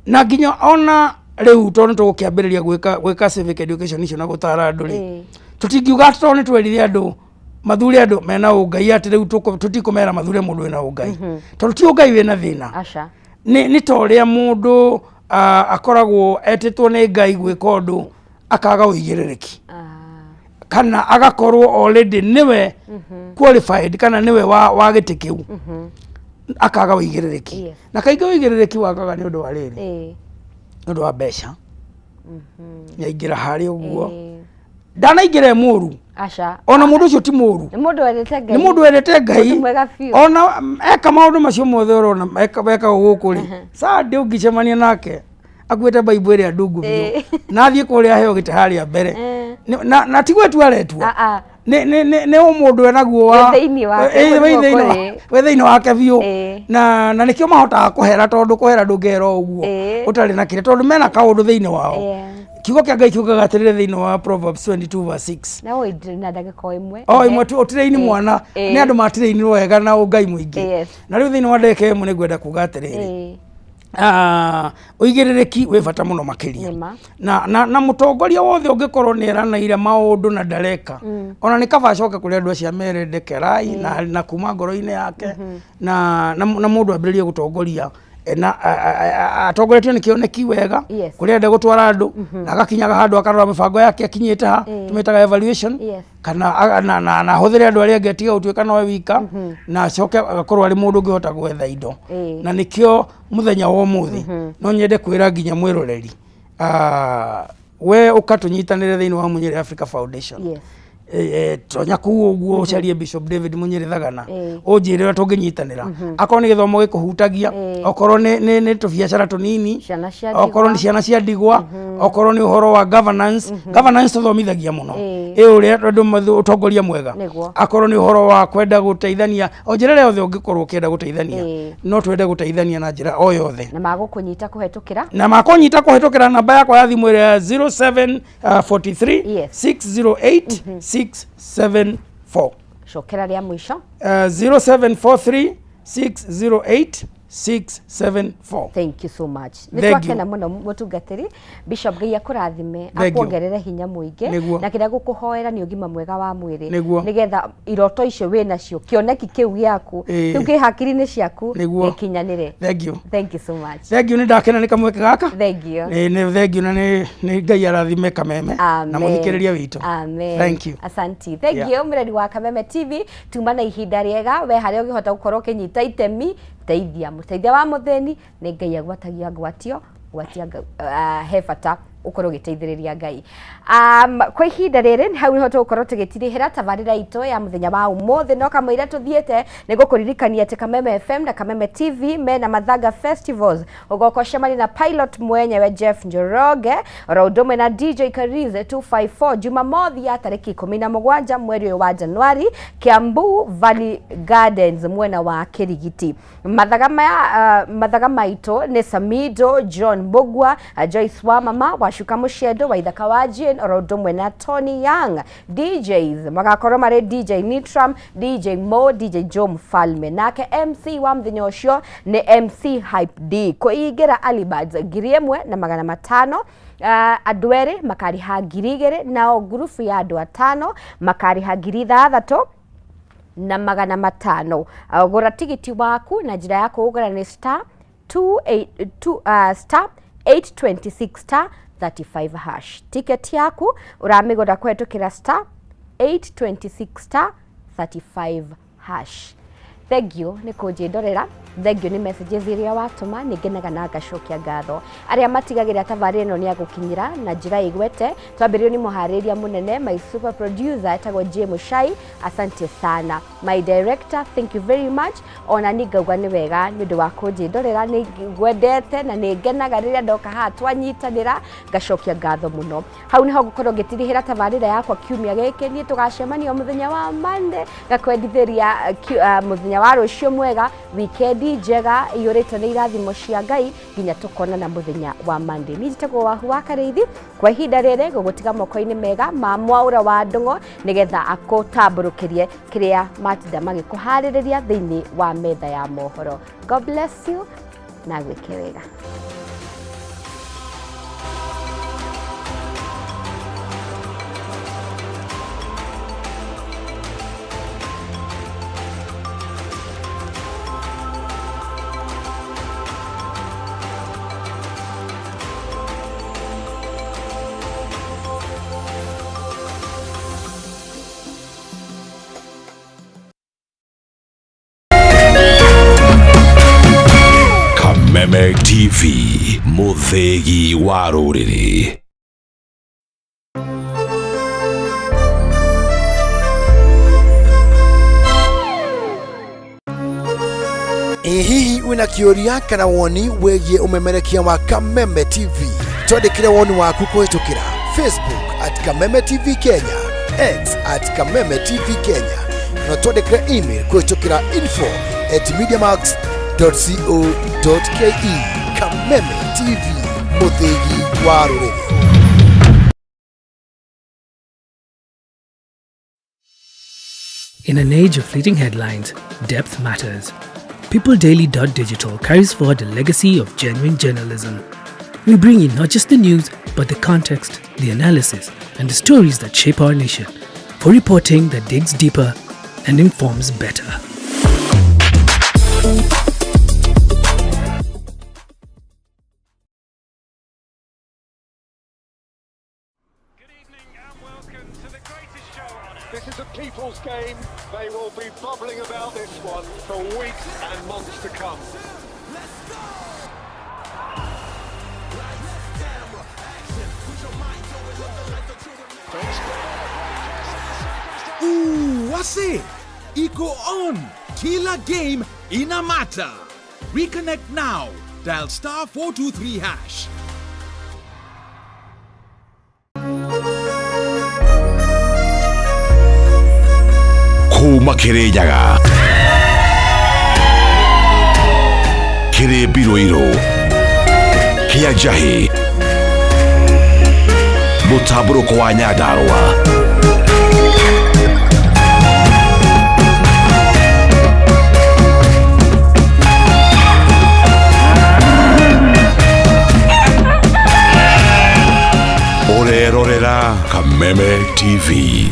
Na nginya ona rĩu tondũ tũgũkĩambĩrĩria gwĩka civic education icio na gũtara andũ rĩ, tũtingiuga atĩ tondũ nĩ twerire andũ mathure andũ mena ũngai atĩ rĩu tũtikũmera mathure mũndũ wĩna ũngai, tondũ ti ũngai wĩna thĩna. Aca. Nĩ ta ũrĩa mũndũ akoragwo etĩtwo nĩ Ngai gwĩka ũndũ akaga ũigĩrĩrĩki kana agakorwo already nĩwe qualified kana nĩwe wa gĩtĩ kĩu, akaga ũigĩrĩrĩki. Na kaingĩ ũigĩrĩrĩki wagaga nĩ ũndũ wa rĩrĩ, nĩ ũndũ wa mbeca. Nyaingĩra harĩa ũguo, ndanaingĩra e mũru. Aca. Ona mũndũ ũcio ti mũru. Nĩ mũndũ wendete Ngai. Nĩ mũndũ wendete Ngai. Mũndũ mwega biũ. Ona eka maũndũ macio mothe ũrona ekaga gũkũ rĩ, Sunday ũngĩcemania nake akuĩte Bible ĩrĩa ndungu biũ na athiĩ kũrĩa aheo gĩtĩ harĩa mbere, na ti gwetua aretua. Ah, ah. Nĩ nĩ nĩ nĩ ũmũndũ enaguo wa Wĩ thĩinĩ wake, Ĩ, ũguo wĩ nĩguo thĩinĩ wa- kũrĩ. wĩ thĩinĩ wake biũ Ĩ. na na nĩkĩo mahotaga kũhera tondũ kũhera ndũngĩhera o ũguo Ĩ. ũtarĩ na kĩrĩa tondũ mena kaũndũ thĩinĩ wao Yeah. Kiugo kĩa Ngai kiugaga atĩrĩrĩ thĩinĩ wa Proverbs 22 verse 6. Na ũĩ na ndagĩka o ĩmwe. O ĩmwe tu ũtirĩini Ĩ. mwana Ĩ. nĩ andũ matirĩinirwo wega na ũngai mũingĩ. Yes. Na rĩu thĩinĩ wa ndagĩka ĩmwe nĩ ngwenda kuga atĩrĩrĩ. Ĩ. Ah, ũigĩrĩrĩki wĩ bata mũno makĩria. Nĩma. Na mũtongoria wothe ũngĩkorwo nĩ eranĩire maũndũ na ndareka ona nĩ kaba acoke kũrĩ andũ acio amere ndekerai na kuma ngoro-inĩ yake na mũndũ ambĩrĩrie gũtongoria na atongoretio nĩ kĩoneki wega Yes. kũrĩa enda gũtwara andũ na agakinyaga handũ akarora mĩbango yake akinyĩte ha tũmĩtaga evaluation Yes. Kana na ahũthĩre andũ arĩa angĩ atige gũtuĩka nowe wika na acoke agakorwo arĩ mũndũ ũngĩhota gwetha indo. Na nĩkĩo mũthenya wa ũmũthĩ no nyende kwĩra nginya mwĩroreri, we ũka tũnyitanĩre thĩinĩ wa Munyĩrĩ Africa Foundation. Yes. Tonya kũu ũguo ũcarie Bishop David Munyĩrĩ Thagana Ĩ. ũnjĩre ũrĩa tũngĩnyitanĩra akorwo nĩ gĩthomo gĩkũhutagia okorwo nĩ tũbiacara tũnini Ciana cia okorwo nĩ ndigwa. Ciana cia ndigwa okorwo nĩ ũhoro wa governance governance tũthomithagia mũno Ĩ. ĩ ũrĩa andũ ũtongoria mwega Nĩguo. Akorwo nĩ ũhoro wa kwenda gũteithania o njĩra ĩrĩa yothe ũngĩkorwo ũkĩenda gũteithania Ĩ. No twende gũteithania na njĩra o yothe. Na magũkũnyita kũhetũkĩra Na makũnyita kũhetũkĩra namba yakwa ya thimũ ĩrĩa ya 0743 Yes. 608 674. Cokera rĩa mũico. 0743 608 674. Thank you so much. Nĩ Thank you. twakena mũno mũtungatĩri Bishop, Ngai akũrathime. Thank you. Akuongerere hinya mũingĩ. Nĩguo. Na kĩrĩa gũkũhoera nĩ ũgima mwega wa mwĩrĩ Nĩguo. Nĩgetha iroto icio wĩ nacio, kĩoneki kĩu gĩaku Ĩĩ. kĩu kĩ hakiri-inĩ ciaku Nĩguo. gĩkinyanĩre. Thank you. Thank you so much. Thank you, nĩ ndakena nĩ kamweke gaka. Thank you. Nĩ thank you na nĩ Ngai arathime Kameme na Amen. mũthikĩrĩria witũ. Amen. Thank you. Asanti. Thank you mũreri wa Kameme TV. Tuma na ihinda rĩega we harĩa ũngĩhota gũkorwo ũkĩnyita itemi teithia mũteithia wa mũthĩni nĩ Ngai agwatagia ngwatio gwatia he bata ũkorwo ũgĩteithĩrĩria Ngai kwa ihinda rĩrĩ hau nĩho tũgũkorwo tũgĩtirihĩra tabarĩra itũ ya mũthenya wa ũmũthĩ no kamũira tũthiĩte nĩ gũkũririkania atĩ Kameme FM na Kameme TV mena Mathaga Festivals ũgoka ũcemanie na pilot mwenyewe Jeff Njoroge oro ũndũ ũmwe na DJ Karize 254 Jumamothi ya tarĩki 17 mweri ũyũ wa Januari, Kiambu Valley Gardens mwena wa Kirigiti. Mathaga maya mathaga maitũ nĩ Samido John Mbugua, Joyce wa mama Wacuka Mũcendo wa Ithaka wa Jane oro ũndũ ũmwe na Tony Young. DJs magakorwo marĩ DJ Nitram, DJ Mo, DJ Joe Mfalme, nake MC wa mũthenya ũcio nĩ MC Hype D. Kũingĩra Alibads 1500, andũ erĩ makarĩha 2000, nao ngurubu ya andũ atano makarĩha 6500. Gũra tigiti waku na njĩra ya kũũgũra nĩ star 282 star 826 star 35 hash. Ticket yaku ũramĩgũra kũhetũkĩra star 826 star 35 hash. Thank you nĩ kũnjĩndorera, thank you nĩ messages iria watũma, nĩ ngenaga na ngacokia ngatho arĩa matigagĩrĩra tabarĩra ĩno nĩ agũkinyĩra na njĩra ĩgwete. Twambĩrĩrio nĩ mũharĩria mũnene, my super producer etagwo J Mushai, asante sana. My director, thank you very much. Ona ni ngauga nĩ wega nĩ ũndũ wa kũnjĩndorera, nĩ ngwendete na nĩ ngenaga rĩrĩa ndoka haha twanyitanĩra, ngacokia ngatho mũno. Hau nĩho ngũkorwo ngĩtirihĩra tabarĩra yakwa kiumia gĩkĩ. Niĩ tũgacemania mũthenya wa Monday, ngakwendithĩria mũthenya wa rũciũ mwega, wikendi njega iyũrĩtwo nĩ irathimo cia Ngai nginya tũkonana mũthenya wa Monday. Niĩ njĩtagwo Wahu wa Karĩithi. Kwa ihinda rĩrĩ ngũgũtiga moko-inĩ mega ma Mwaũra wa Ndũng'o nĩgetha akũtambũrũkĩrie kĩrĩa matinda magĩkũharĩrĩria thĩinĩ wa metha ya mohoro. God bless you na gwĩke wega. Kameme TV, mũthĩgi wa rũrĩrĩ. Ĩ hihi wĩna kĩũria kana woni wĩgiĩ ũmemerekia wa Kameme TV? Twandĩkĩre woni waku kũhĩtũkĩra Facebook at Kameme TV Kenya. X at Kameme TV Kenya na twandĩkĩre email kũhĩtũkĩra info at mediamax co.ke. Kameme TV, mũthĩgi wa rũrĩrĩ. In an age of fleeting headlines, depth matters. PeopleDaily.digital carries forward the legacy of genuine journalism. We bring you not just the news, but the context, the analysis, and the stories that shape our nation for reporting that digs deeper and informs better. This is a people's game. They will be bubbling about this one for weeks and months to come. Ooh, wase iko on. Kila game ina matter. Reconnect now. Dial star 423 hash. Kuma Kirinyaga kĩrĩ mbirũirũ kĩa njahĩ mũtambũrũko wa Nyandarũa. Ũrerorera Kameme TV.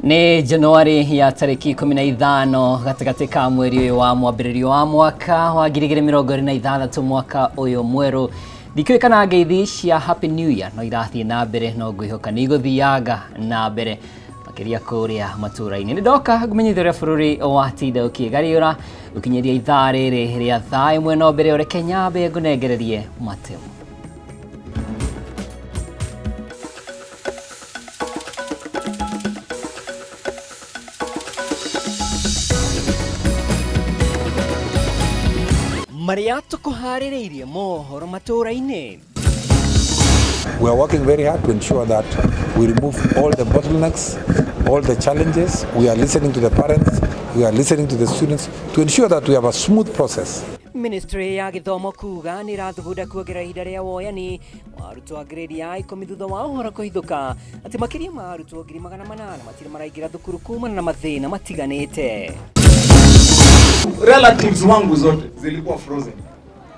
Nĩ Januari ya tarĩki 15 gatagatĩ ka mweri ũyũ wa mwambĩrĩrio wa mwaka wa 2026, mwaka ũyũ mwerũ. Ndikĩũĩ kana ngeithi cia Happy New Year no irathiĩ na mbere, no ngwĩhoka nĩ igũthianga na mbere makĩria kũrĩa matũũra-inĩ. Nĩ ndoka ngũmenyithia ũrĩa bũrũri watinda ũkĩgariũra gũkinyĩria ithaa rĩrĩ rĩa thaa 1, no mbere ũreke nyambe ngũnengererie matemu. Marĩa tũkũharĩrĩirie mohoro matũũra-inĩ. We are working very hard to ensure that we remove all the bottlenecks, all the challenges. We are listening to the parents, we are listening to the students to ensure that we have a smooth process. Ministry ya gĩthomo kuga nĩ ĩrathugunda kuongerera ihinda rĩa woyani wa arutwo a grade ya 10 thutha wa ũhoro kũhithũka atĩ makĩria ma arutwo 800,000 matirĩ maraingĩra thukuru kumana na mathĩna matiganĩte. Relatives wangu zote zilikuwa frozen,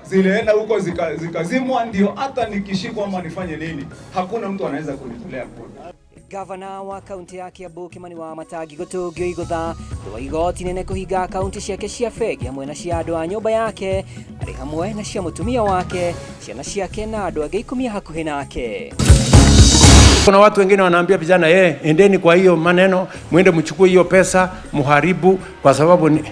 zilienda huko zikazimwa, ndio hata nikishikwa ama nifanye nini, hakuna mtu anaweza kunitolea kodi. Gavana wa kaunti ya Kiambu Kimani wa Matangi gũtũngio igũtha thutha wa igoti nene kũhinga akaunti ciake cia bengi hamwe na cia andũ a nyũmba yake arĩ hamwe na cia mũtumia wake, ciana ciake na andũ angĩ 10 hakuhĩ nake. Kuna watu wengine wanaambia vijana, endeni kwa hiyo maneno, mwende mchukue hiyo pesa muharibu, kwa sababu ni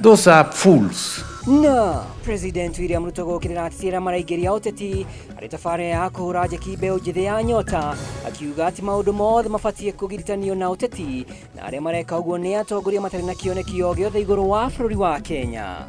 those are fools. Na President William Ruto gũkĩrĩra ateti arĩa maraingĩria ũteti harĩ tabarĩra ya kũhũra njeki mbeũ njĩthĩ ya nyota, akiuga atĩ maũndũ mothe mabatiĩ kũgiritanio na ũteti na arĩa mareka ũguo nĩ atongoria matarĩ na kĩoneki o gĩothe igũrũ wa bũrũri wa Kenya.